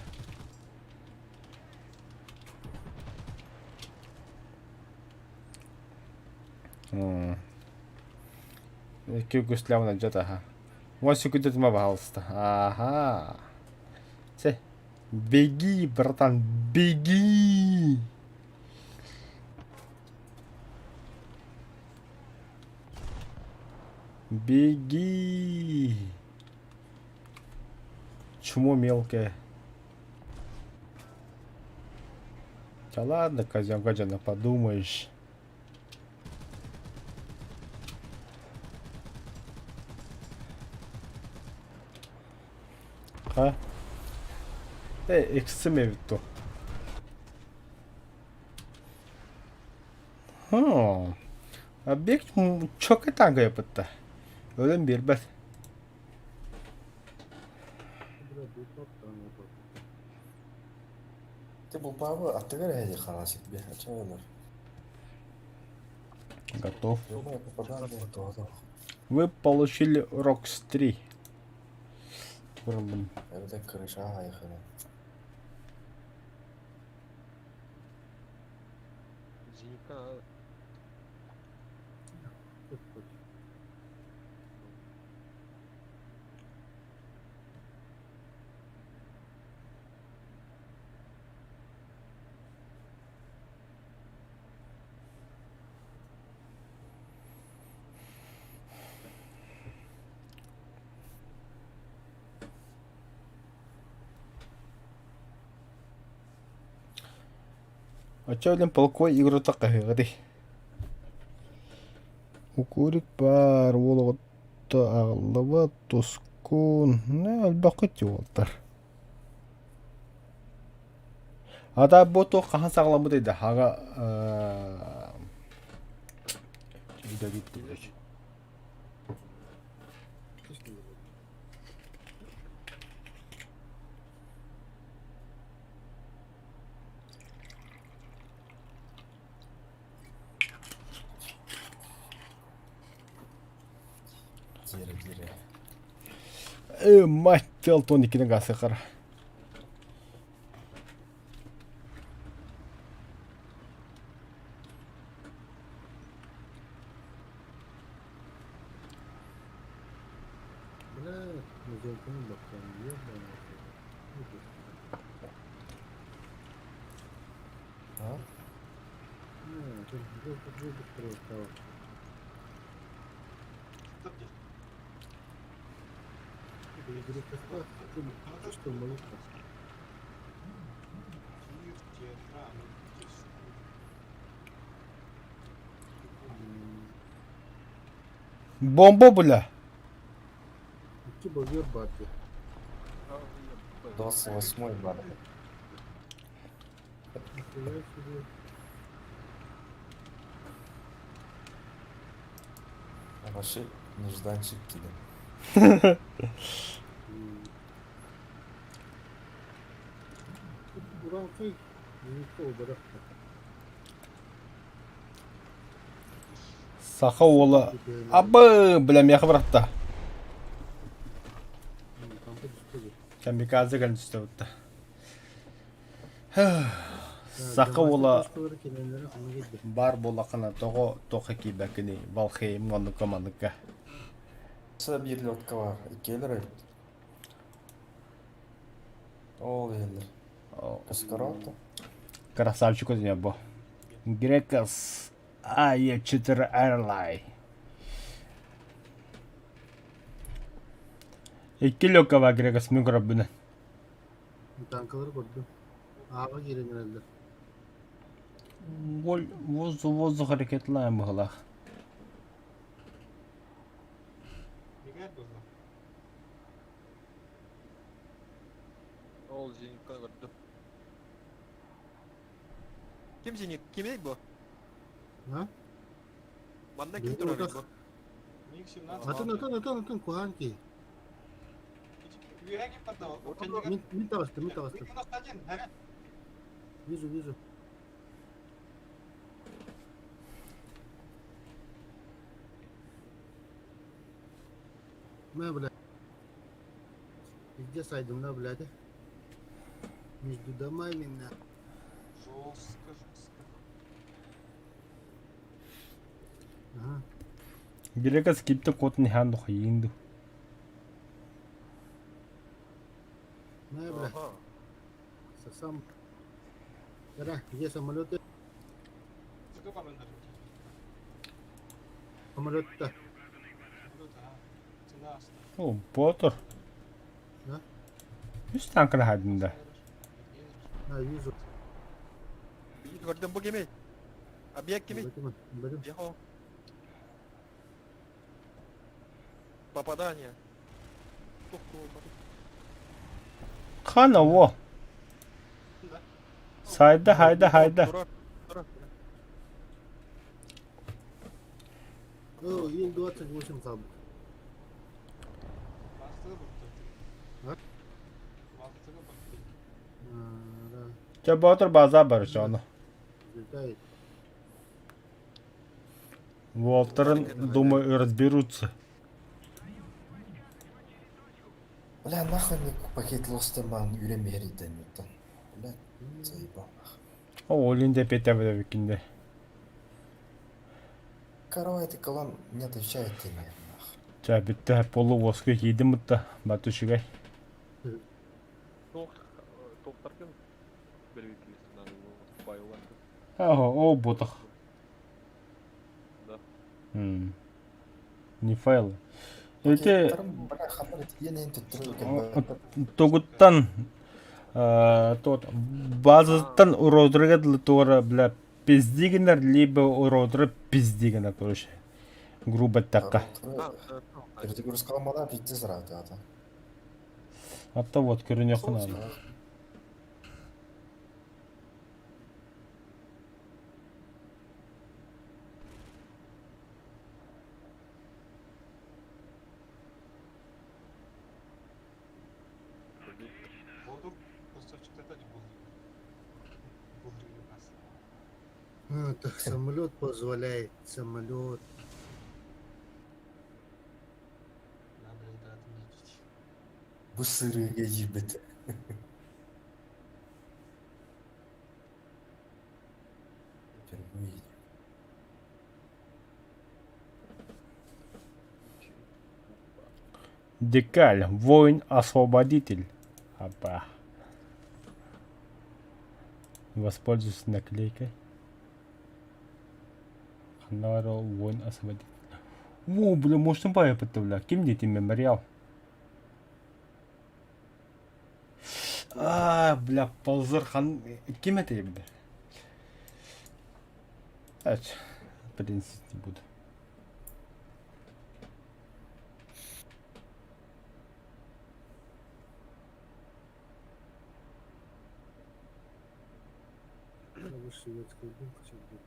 Икки үгүс лявна дьот аха. Уон сүкүдүтүмэ баһалыста. Аха. Че, беги, братан, беги! Беги! Чмо мелкое. Да ладно, козёнка, подумаешь. Ха? Э, иксим эбит дуо? Хм. Объект чөкө таҥкайбыт да. Өлөн биэрбэт. Ты булбаабы аттыгар эһэди хаҥас сиргэ ача Готов. Прямое попадание тоҕото. Вы получили Рокс 3. Турбун. Эбэтэр крыша айхана. Зенитка надо. Оччо илин полковой игрота хаһыаҕыый Укурик баар, уол оҕото аҕыллыбат, тус. Куун, элбэххит дии уолаттар. Ата бу туох хаһан саҕаламмытай да хаҕа Диэри диэри. Э, мать тел тон иккини гасыхар. Бля, музейканы баккан А? Что молитва? Тир, театральный, Бомба бля. Икки бобер бар дии. 28-й бар. Нихуя себе. А Вообще нежданчик киден. Уралкай никто убарах. Саха уола Абы, бля, миэхэ бырахта. Камикадзе кэлэн түстэ бутта. Саха уола баар буоллаххына тоҕо туохха киирбэккиний Валхейм оннукка манныкка. Биир лодка бар. Иккиэлэр эбит. Ол иһэллэр. Каскарото. Красавчик у бу. Грекас АЕ4 Airline. Икки лёгка бар Грекас мин көрөбүнэн. Танкалары көрдүм. Ааҕа киирэн эрэллэр. Воздух воздух ракеталаан быһылаах. Мигает было. Ол зенитка көрдүм. Ким зенит? Кимей бу? А? Манна ким турар бу? МиГ-17. Атын, атын, атын, атын, куһаан киһи. Үөһэ ким барда? Мин, мин таҕыстым, мин таҕыстым. МиГ-91, ага. Вижу, вижу. Мэ, бля. Везде сайдымна, блядь. Между домами, на. Жестко, жестко. Ага. Грекас кипте кот нихан духайын ду. Мэ, бля. Ага. Сам. Кара, где самолеты? Зато командир. Самолет-то. Самолет, ага. Цена О, Ботур. Да? Үс танканы хадында. А, вижу. Көрдүм бу кимей? Объект кимей? Бэтмен, Бэтмен. Ехо. Попадание. Хана во. Да. Сайда хайда хайда. Турар, турар. О, Ил-28 забыл. Бастығы бұрды. А? Бастығы бұрды. А, да, Чэ Ботур база бар жону. взлетает. Уолтарын, думаю, разберутся. Бля, нахуй мне пакет лоста ман үрэн биэриден оттон. Бля, заебал нахуй. О, Олин деп эте бикинде. Корова это колон не отвечает тебе, нахуй. Чэ бүтте полу воску кийдим бутта. Батушугай. Тох, тохтаркын. Бельвикилис надо файлар. О, о, ботах. Да. Не файл. Эти Пакеттарым, бля, ханна тиенен туттуру тугуттан тот базаттан уродырга туора бля пиздигинер либо уродыры пиздигинер короче. Грубо эттэххэ. Перезагрузкаламмата пиздец ыраатаата. Атта вот көрүнүөххэ наада. Воду поставщик это не был. Был нас. А, так самолет позволяет, самолет. Надо это отметить. Бу сырыыга киирбит. Впервые. Декаль, воин-освободитель. Апа. Воспользуюсь наклейкой. Ханна воин-освободитель. О, бля, может, бая бля. Ким дети мемориал? А, бля, ползыр хан... Ким это, бля? Ач, в принципе, не буду. Шведская думка сейчас будет.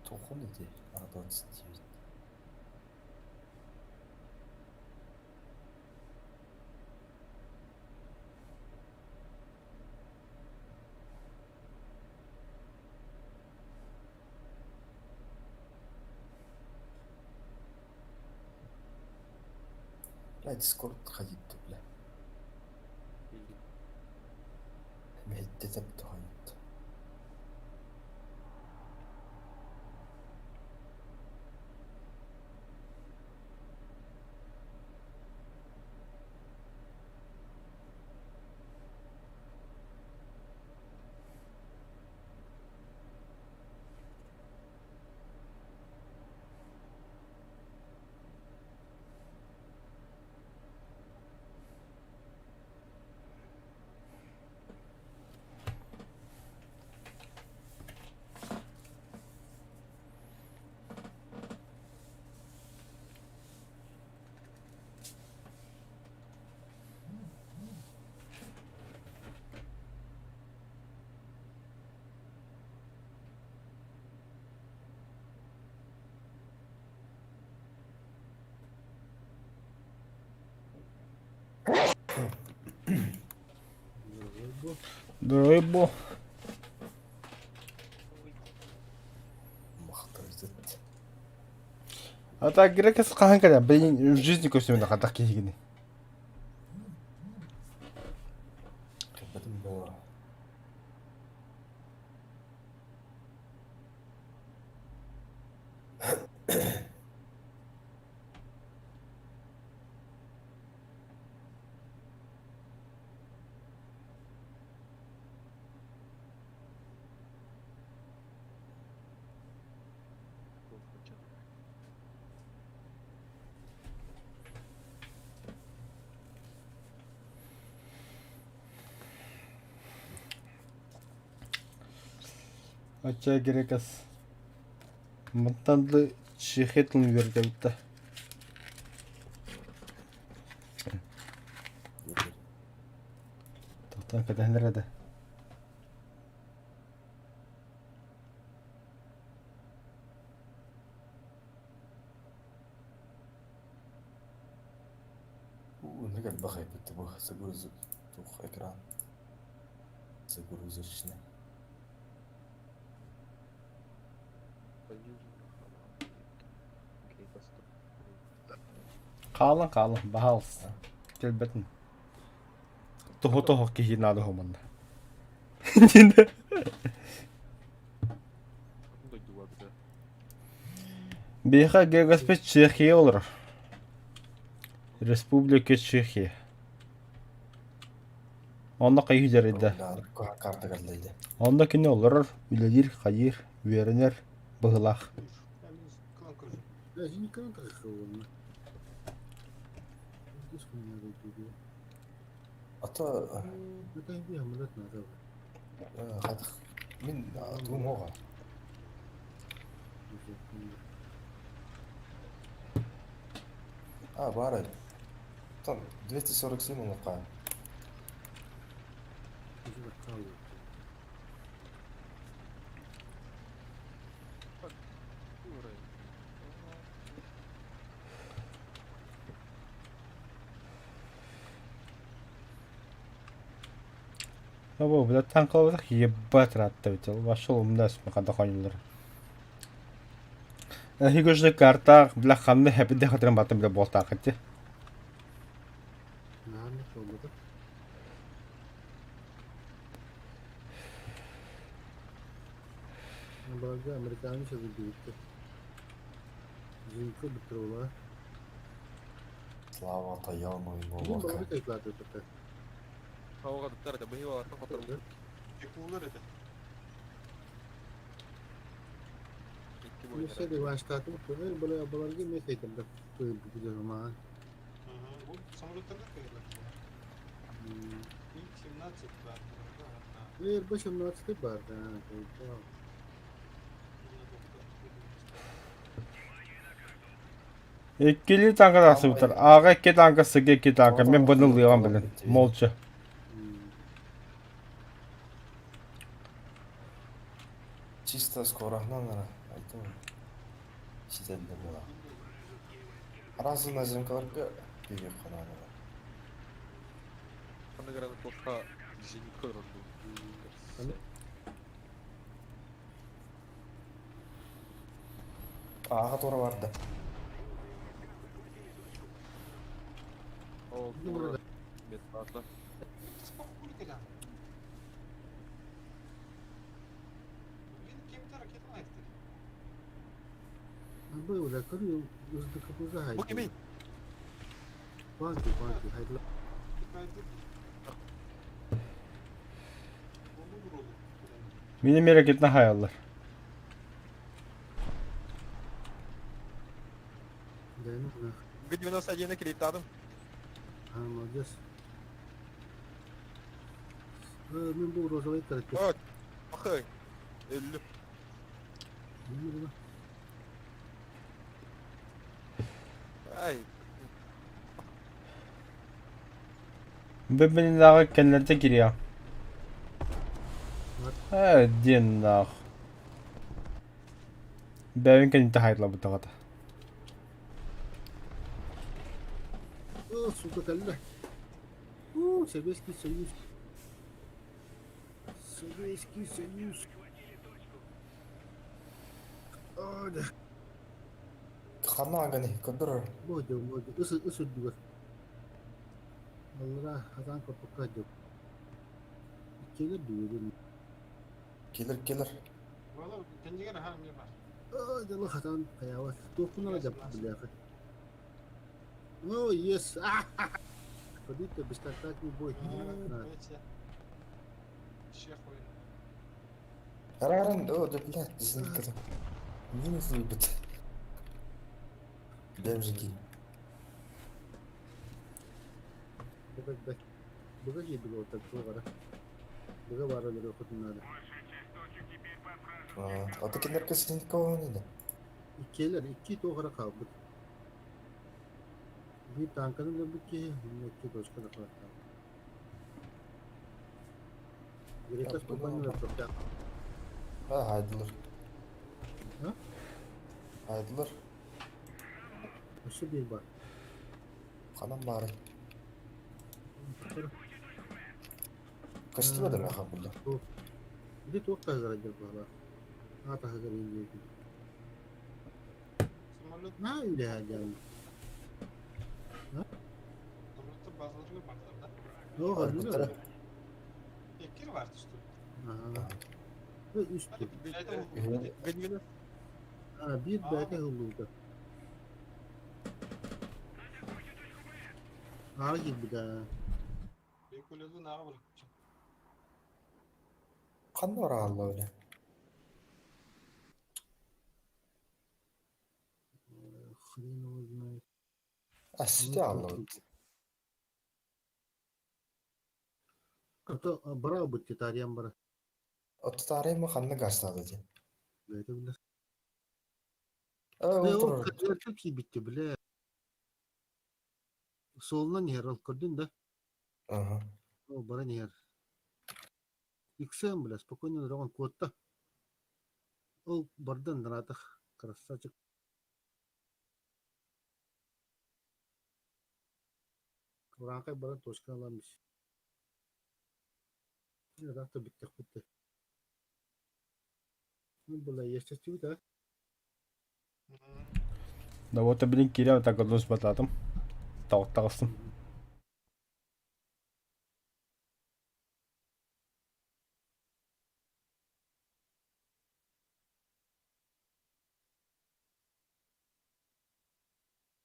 Тохон иди, А29. Бля, Дискорд ходить бля. Мэйдэтеп тоһойт. Рыбу. Махтарзет. А так грека с хахан блин, в жизни көстүмүн хатах киһигини. Кэбэтим было. Оча грекас. Мантанды чехетин вердебитте. Тохтан кэтэһинэрэ Нигер бахай бит бу загрузок тух экран. Загрузочный. Хаалан хаалан, баһаалыс. Кэлбэтин. Тоһо-тоһо киһи наада хоманна. Биһиэхэ Гегаспет Чехия олорор. Республика Чехия. Онно хайыы дьарыйда. Карта кэллэйдэ. Онно кини олорор, үлэлиир, хайыыр, үөрэнэр, быһылаах. Ата хатах мин тугум хоға. А, баар Там 247 улахан. Або, бля, танкалабатах ебать ыраатта эбит. Вошел умнас ханна хоньулар. Эһиги карта, бля, ханна хэппи хатыран баттым бля буолтаахыт дии. Наһаа буолбата. Баларга американец сөбүлдүбүттэр. Зинка бүтүрүлаа. Слава Таяну и Бүгүн Молока. балары кайфлаатыбыттар. Хауга туттар это быһыы алартан хоторбут. Текулар это. Икки бойдар. Миссия Иван штаты бу баларга мен хейтер кыйбы Ага. Вот самолеттарда кайырлар. МиГ-17 бар. Эр бу 17 бар да. Иккили танка тахсыбыттар. Аҕа икки танка, сыга икки танка. Мин бұны ылыаҕым билин. Молча. Чисто скорохнан ара. Айтым. Сителде була. Разы наземкаларга беге қонады. Аны гранат плохо зенитка рожду. Аға тура барды. Ол тура бет барды. Сколько пуль кэлэн? Блин, кем-то ракета айтты. Бу ула көрү уздык буза хай. Бу кимий? Банки банки хайдла. Мини ракетна хаяллар. Дайны. Г-91 кредитадым. А, молодец. Мен бу розовый каракет. Ой, Ахай. Эллю. Ай, Бибиндағы кенлерде кирия. Один нах. Бэвин кенте хайдла бутагата. О, сука, калла. О, Советский Союз. Советский Союз. О, да. Ханна аганы, көдір. Бодю, бодю. Ысы, ысы дугар. Алла, хатан копокка дю. Келер дугар. Келер, келер. Вала, кендигер ха мне бар. О, да хатан каяват. Токуна жап бляха. О, ес. Ходить-то бестактный бой. Ще хуй. Араран, о, да, блядь, зенитка. Минус любит. Бэмжики. Буга буга кийдиги так тугара. Буга бара хотуннары. Ата кенерке зенитка ойнайды. Иккилер икки тугара калбыт. Bir танканы да бит икки точка да калат. Грека спокойно да. А, хайдылар. А? Хайдылар. Өссө bir бар. Ханан бары. Костюм да маха булла. Иди туох хазар була. Ата хазар инди. Самолет, На үле хажан. самолетта базаларга бардылар да. О, хазар. Эккер бар түстү. Ага. Үстү. Г-90. А, bir бәке хыллуута. Ара килбит. Бекөлөдү нага бар. Ханна ора алла өле. Хрен его знает. А, сүтө алла өле. Ато бара бут тариям бара. Оттарайма ханна гастады. Это билер. Ол Ээ, ол турар. КДР-ка киирбиттэ, бля. Суолунан иһэр, ол көрдүн да? Ага. Ол баран иһэр. Иксээн, бля, спокойно дороган куотта. Ол бардан наратах, красавчик. Урааҥхай баран точка ылан бис. Так-то бүттэхпит да. Ну, бля, естественно, а? Да вот билин киирэн так одус батаатым. Таҕыстым.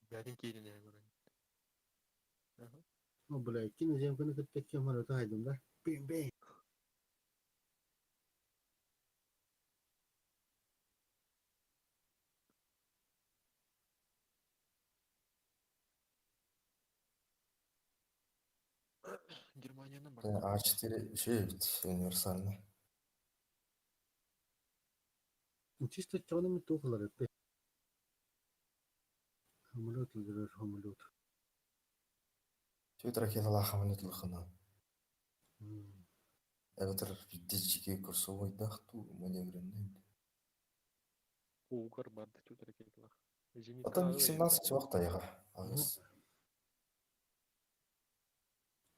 Бәрин киирин көрөн. Ага. Ну, бля, киноземканы кытта кем арата хайдым да? Бэм-бэм. Германияны барда. А4 şey эбит, универсальный. Чисто чоҕунан туох ылар эппи. Самолет ылдырар, самолет. Түөрт ракеталаах самолет улахана. Эбэтэр дьиги курсовойдаах дуу, маневренный. Угар барда түөрт ракеталаах. Оттон Зенитка Х-17 суох тайҕа. Аҕыс.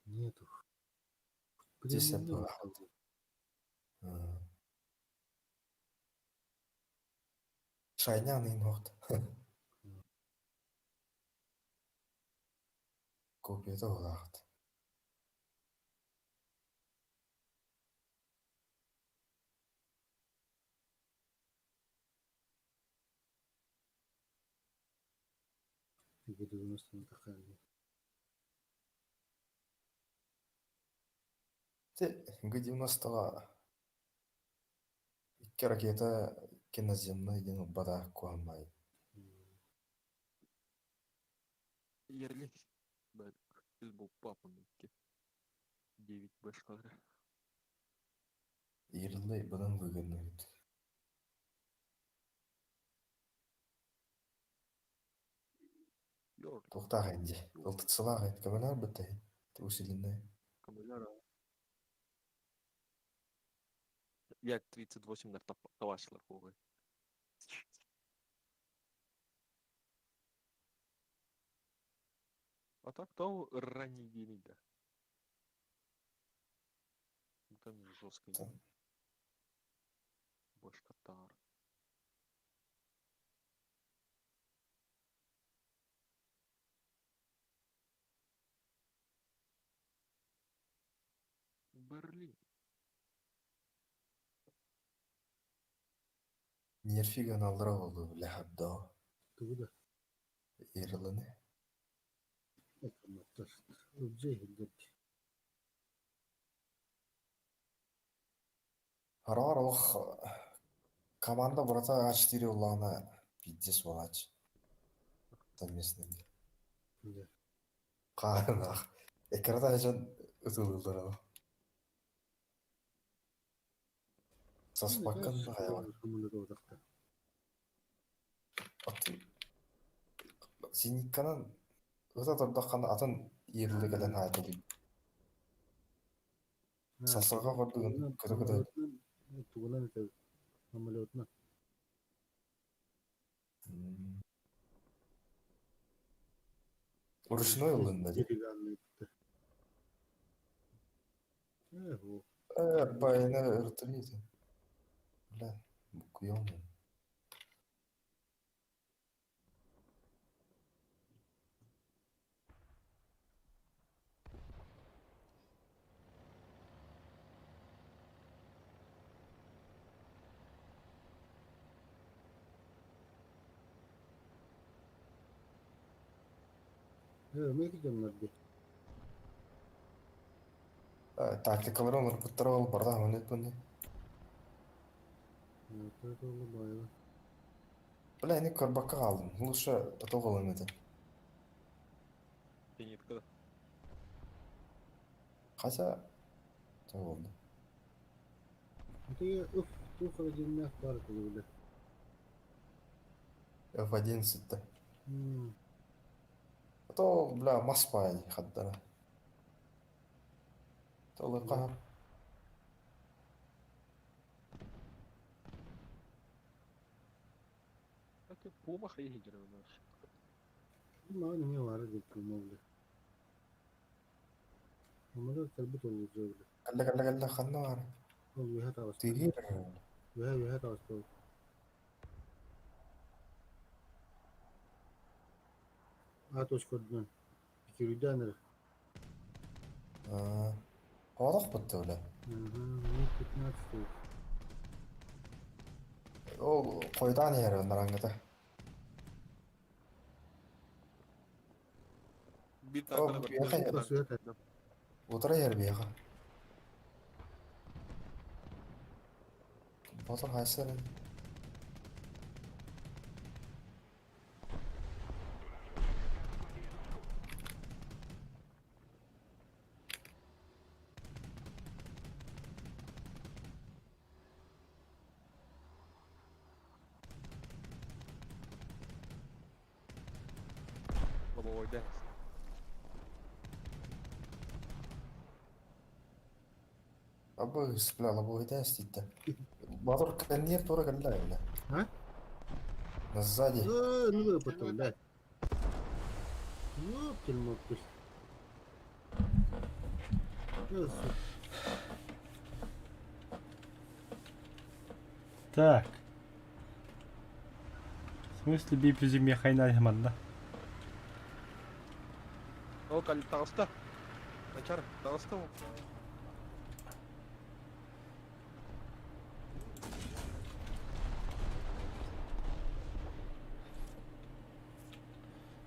Нету. Здесь Кремль было. Шайнян инһохт. Копията улаахт. Те Г-90-ҕа икки ракета киноземнай диэн ылбатах куһаҕан Ерлин. Был папа 9 башкалары. Ирлы быдан выгодно эбит. Йор. Туохтаах инди. Ылтытсылаах ит көмөлөөр быттай. Усиленный. Аккумулятор. Як 38 на тавашлар буолуой. А так то ранний день, да. Ну, Там жесткий. Да. Башкатар. Берлин. Нерфига налдыра болду ләһәбдә. Тугу да. Ирлыны. Хараар олох команда брата А4 улаана пиздец буолааччы. Совместный. Да. Хаарнаах. Экрата дьон ытылыыллара. Саспаккан да хайа. Атын зенитканан ыта турдаххана атын иэрлэ кэлэн хаайталыы. Сасырга курдугун көтө-көтө Тугунан это самолетна. Ручной ылынна дии. Деревянный. Э, Э, байына ыртылыйды. Бля, букуйомун. Э, мы идем на где? Тактикалары олорбуттара ол барда хаманет буни. Это улыбаева. Бля, ини көрбөккө хаалдым. Лучше потом ылын этэ. Зенитка. Хотя, то болды. Это я уф, тух родильных пар бля. F11-тэ. А то, бля, мас баай хаддара. Толы хаһан. Пума хайы у нас. Маған эмиэ баара диэт бля. Самолет кэлбит олугуза бля. Кэллэ кэллэ кэллэ ханна баар? Ол үөһэ таҕыста. Тириир. Үөһэ үөһэ таҕыста ол. А точка үрдүнэн. Пикируйдаан эрэ. Хоодох бутта бля. Ага, минут 15 стоит. Ол хойутаан иһэр нараңҥыта. Биир О, таакана биэхэ бар. Утара иһэр биэхэ. Ботор хайсар. Лобовой дэнс. Абы бля лобовой дэнс диттэ. Ботор кэнниэр тура кэллэ бля. А? На сзади. Э, ну вы потом, блядь. Ёптель-моптель. Э, сука. Так. В смысле биир мехайна манна? О, каль таҕыста. Начар, таҕыста ол.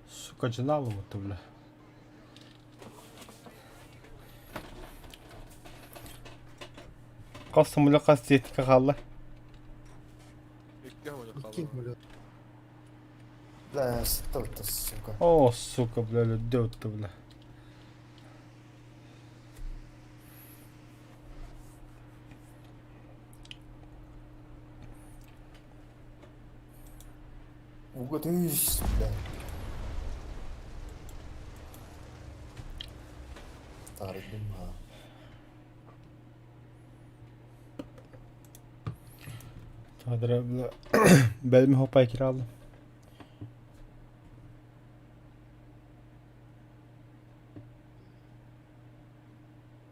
Сука, дьаналым бля. Хас самолет хас техника хаалла. Икки самолет Икки хаалла. самолет. Бля, сытта сука. О, сука, бля, өлөрдө бля. Уга түс, бля. Таарыйдым ha. Тадра, бля. Бэлми хопай киралым.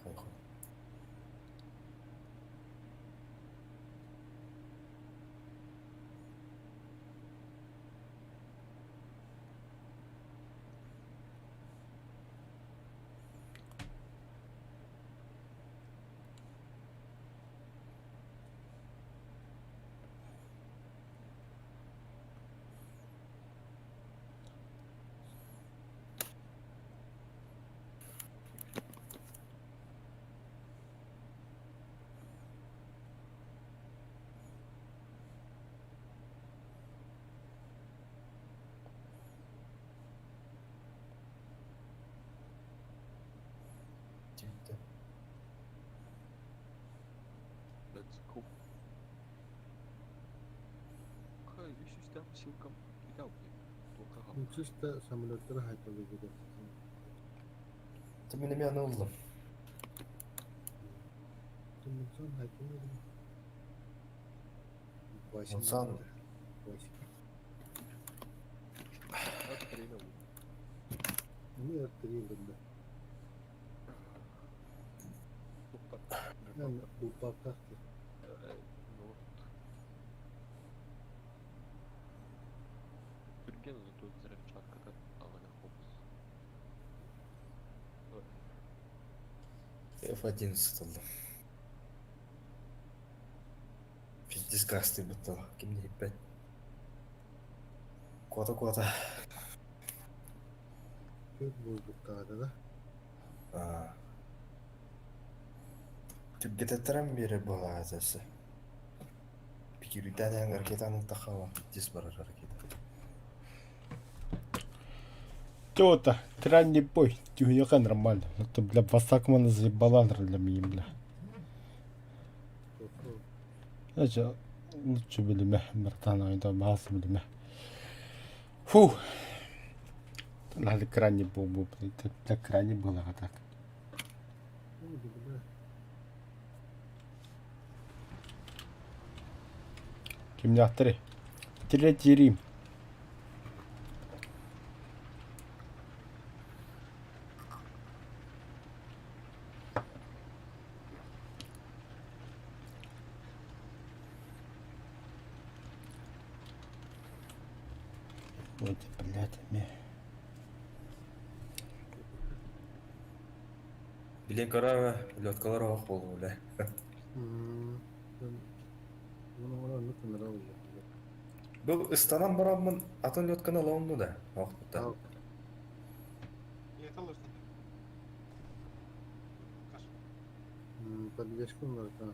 Хайху. Типтэ. Let's go. Хай, үс үстэн силкам. Итал. Туохха Чисто самолеттары хайталы будет. Ты меня меня ыллым. Мунсан хайталы. Мунсан. Восемь. Это время. Ну, я три бында. Мен упактах. Түрген зато взрывчатката аҕыйах хопус. F11 ыллым. Пиздец гастый бутта. Ким не хиппет. Куота куота. Көп буолбуттаҕа да. Аа. Түргэтэттерэн биэрэ буолаатасы. Пикирүүтэн ракетаны тахава пиздец барар ракета. Тёта, крайний бой. Тюхнюка нормально. Это, бля, Васакмана заебала для меня, бля. Значит, лучше билимэ, братан, айда баас билимэ. Фух. Надо крайне был, это крайне было а так. Кимнээхтэрий? Третий Рим. Вот, блядь, мне. Билин көрө лёткалар оһох буолуо бля. Бу ыстанан бараммын атын лётканы ылаонну да оһохпуттан. И это ложно. Подвеску барыта.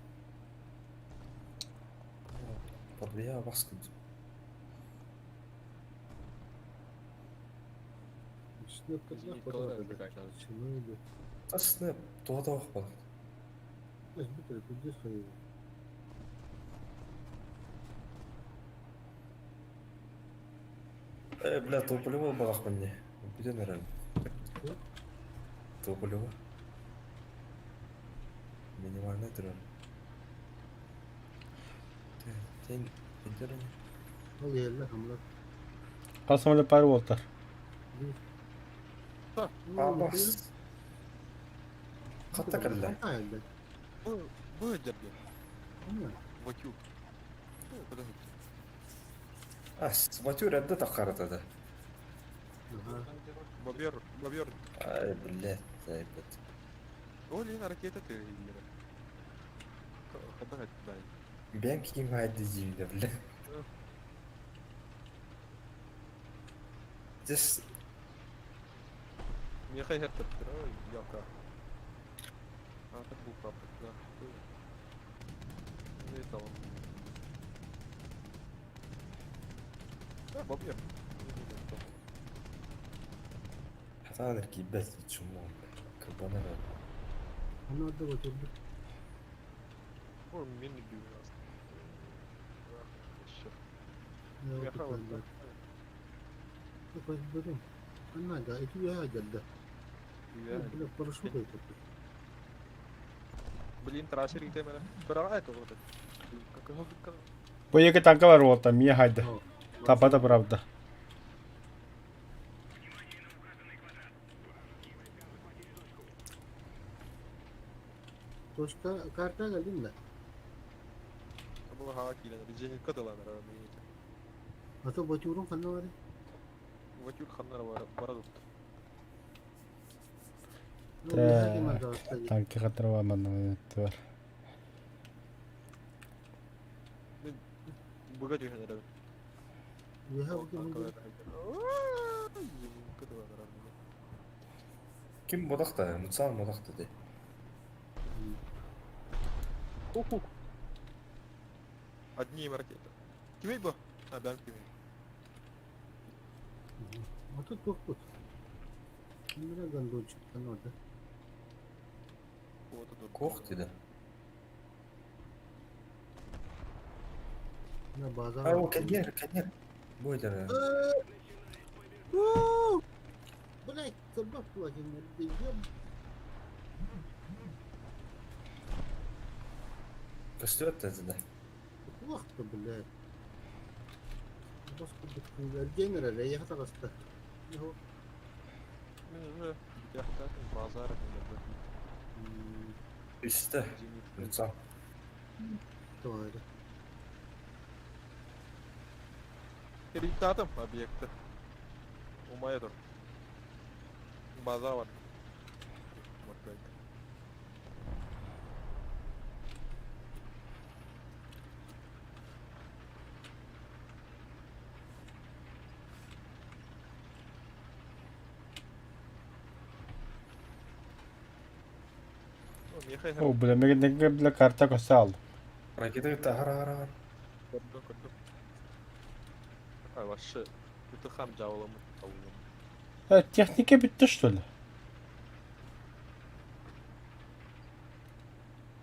Подвея баскын. Снэп туота оһох буолар. Э, бля, тополево буолбатахпын дии. Бүтэн эрэр. Тополево. Минимальный турар. Тен, Хас самолет пары буолтар. Абас. Хатта кэллэ. Бу дерге. Ватюк. Ас, Ватюр эрдэ таххарата да. Бобер, бобер. Ай, блядь, ай, блядь. Ол иһин ракета тыаһыйыра. Хайдах эттай. Бэйэм киим хаайда диибинэ, бля. Здесь Миэхэ иһэр төптөрө, ялка. Аата бултаабыт да. Не талым. Да, бобер. хатаан эргийбэт чумуон кырбанар Ой, мен любимый нас. Блин, трассер ите мене. Бирага это вот. Как Бу екі танка бар уолта, мия хайда. Тапата правда. Точка карта geldim de. Бу ха килен, зенитка дала наверное. Ата батюрун ханна бар. Ватюр ханнар бар бара тут. Так, танки хатырва манна бар. Быга түһэн Ким бодахта, Муцан бодахта дии. Одни ракеты. Кимей бу? А, бәм кимей. Ата тохпут. Мира гандончик ханна Вот это. Кох диде. На базар. А, о, кэннер, кэннер. Бу этэр. Блять, собак платим, Көстүөт да. Плохо, блядь. Господи, Генера, я хотела сказать. Базар. Үстэ. Муцан. Тварь. Результатом объекта. Умая тур. База бар. О, бля, мен бля карта косал. Ракета хара хара. Көрдüm көрдüm. Ай, вообще. Это хам жауламы. Техника бітті, что ли?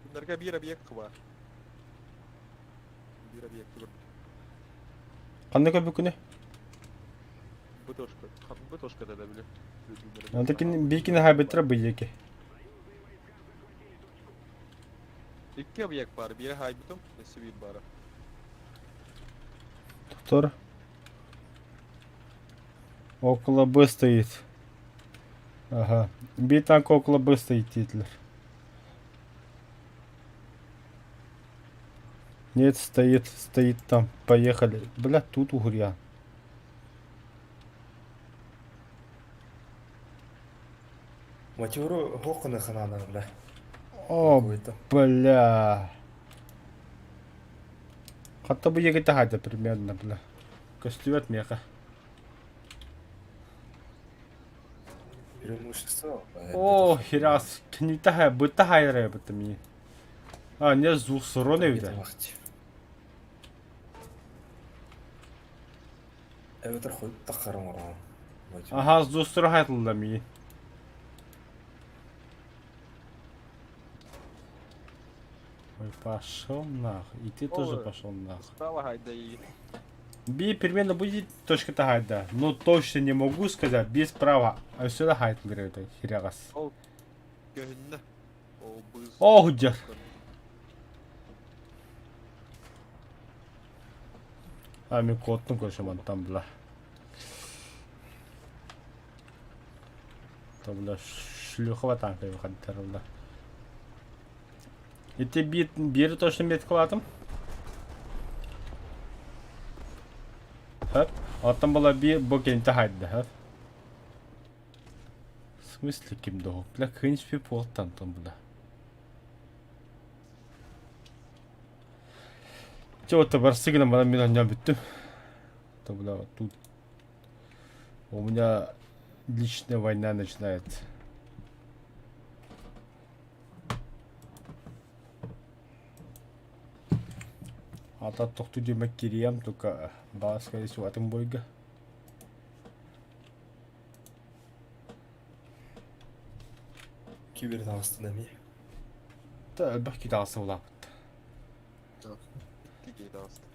Bunlarga bir объект бар. Bir объект бар. Қандай көбі күні? БТшка, БТшка да били. Онтон биикини хаайбыттара быйыки. Икки объект бар, бири хаайбытым, өссө биир баара. Тор. Около Б стоит. Ага. Биир танк около Б стоит диэтилэр. Нет, стоит, стоит там. Поехали. Бля, тут угря. Матюру хохканы ханана, бля. О, Какой-то. бля. Хатта бу егете хайда примерно, бля. Көстүбэт миэхэ. Преимущество. О, херас, кинитэ хай, быта хайра быта ми. А, не звук сороны вида. Эбэтэр хойут таххарым оҥорон. Аха, звук хайтылла ми. Ой, пошел нахуй. И ты тоже Ой. пошел нахуй. Справа гайда и Би примерно будет точка хайда. Но точно не могу сказать, без права. А сюда хайт это херягас. көһүннэ. Ол быз. Ох, дьэ. А мен куоттум короче мантан бля. То бля шлюхова танка выходит бля. Ити бит биир точно меткалаатым. Хөп. Оттон була би бу кенте хайда хөп. В смысле ким доо? Бля кынч пуоттан тон бля. Чэ вот барсы гынан баран мин оонньоон бүттүм. То бля тут у меня личная война начинается. Ата тохту диэмэ кириэм только баа скорее всего атын бойга. Кибер таҕыстын эмиэ. Та элбэх киһи таҕыста улааппыт. Икки киһи таҕыста.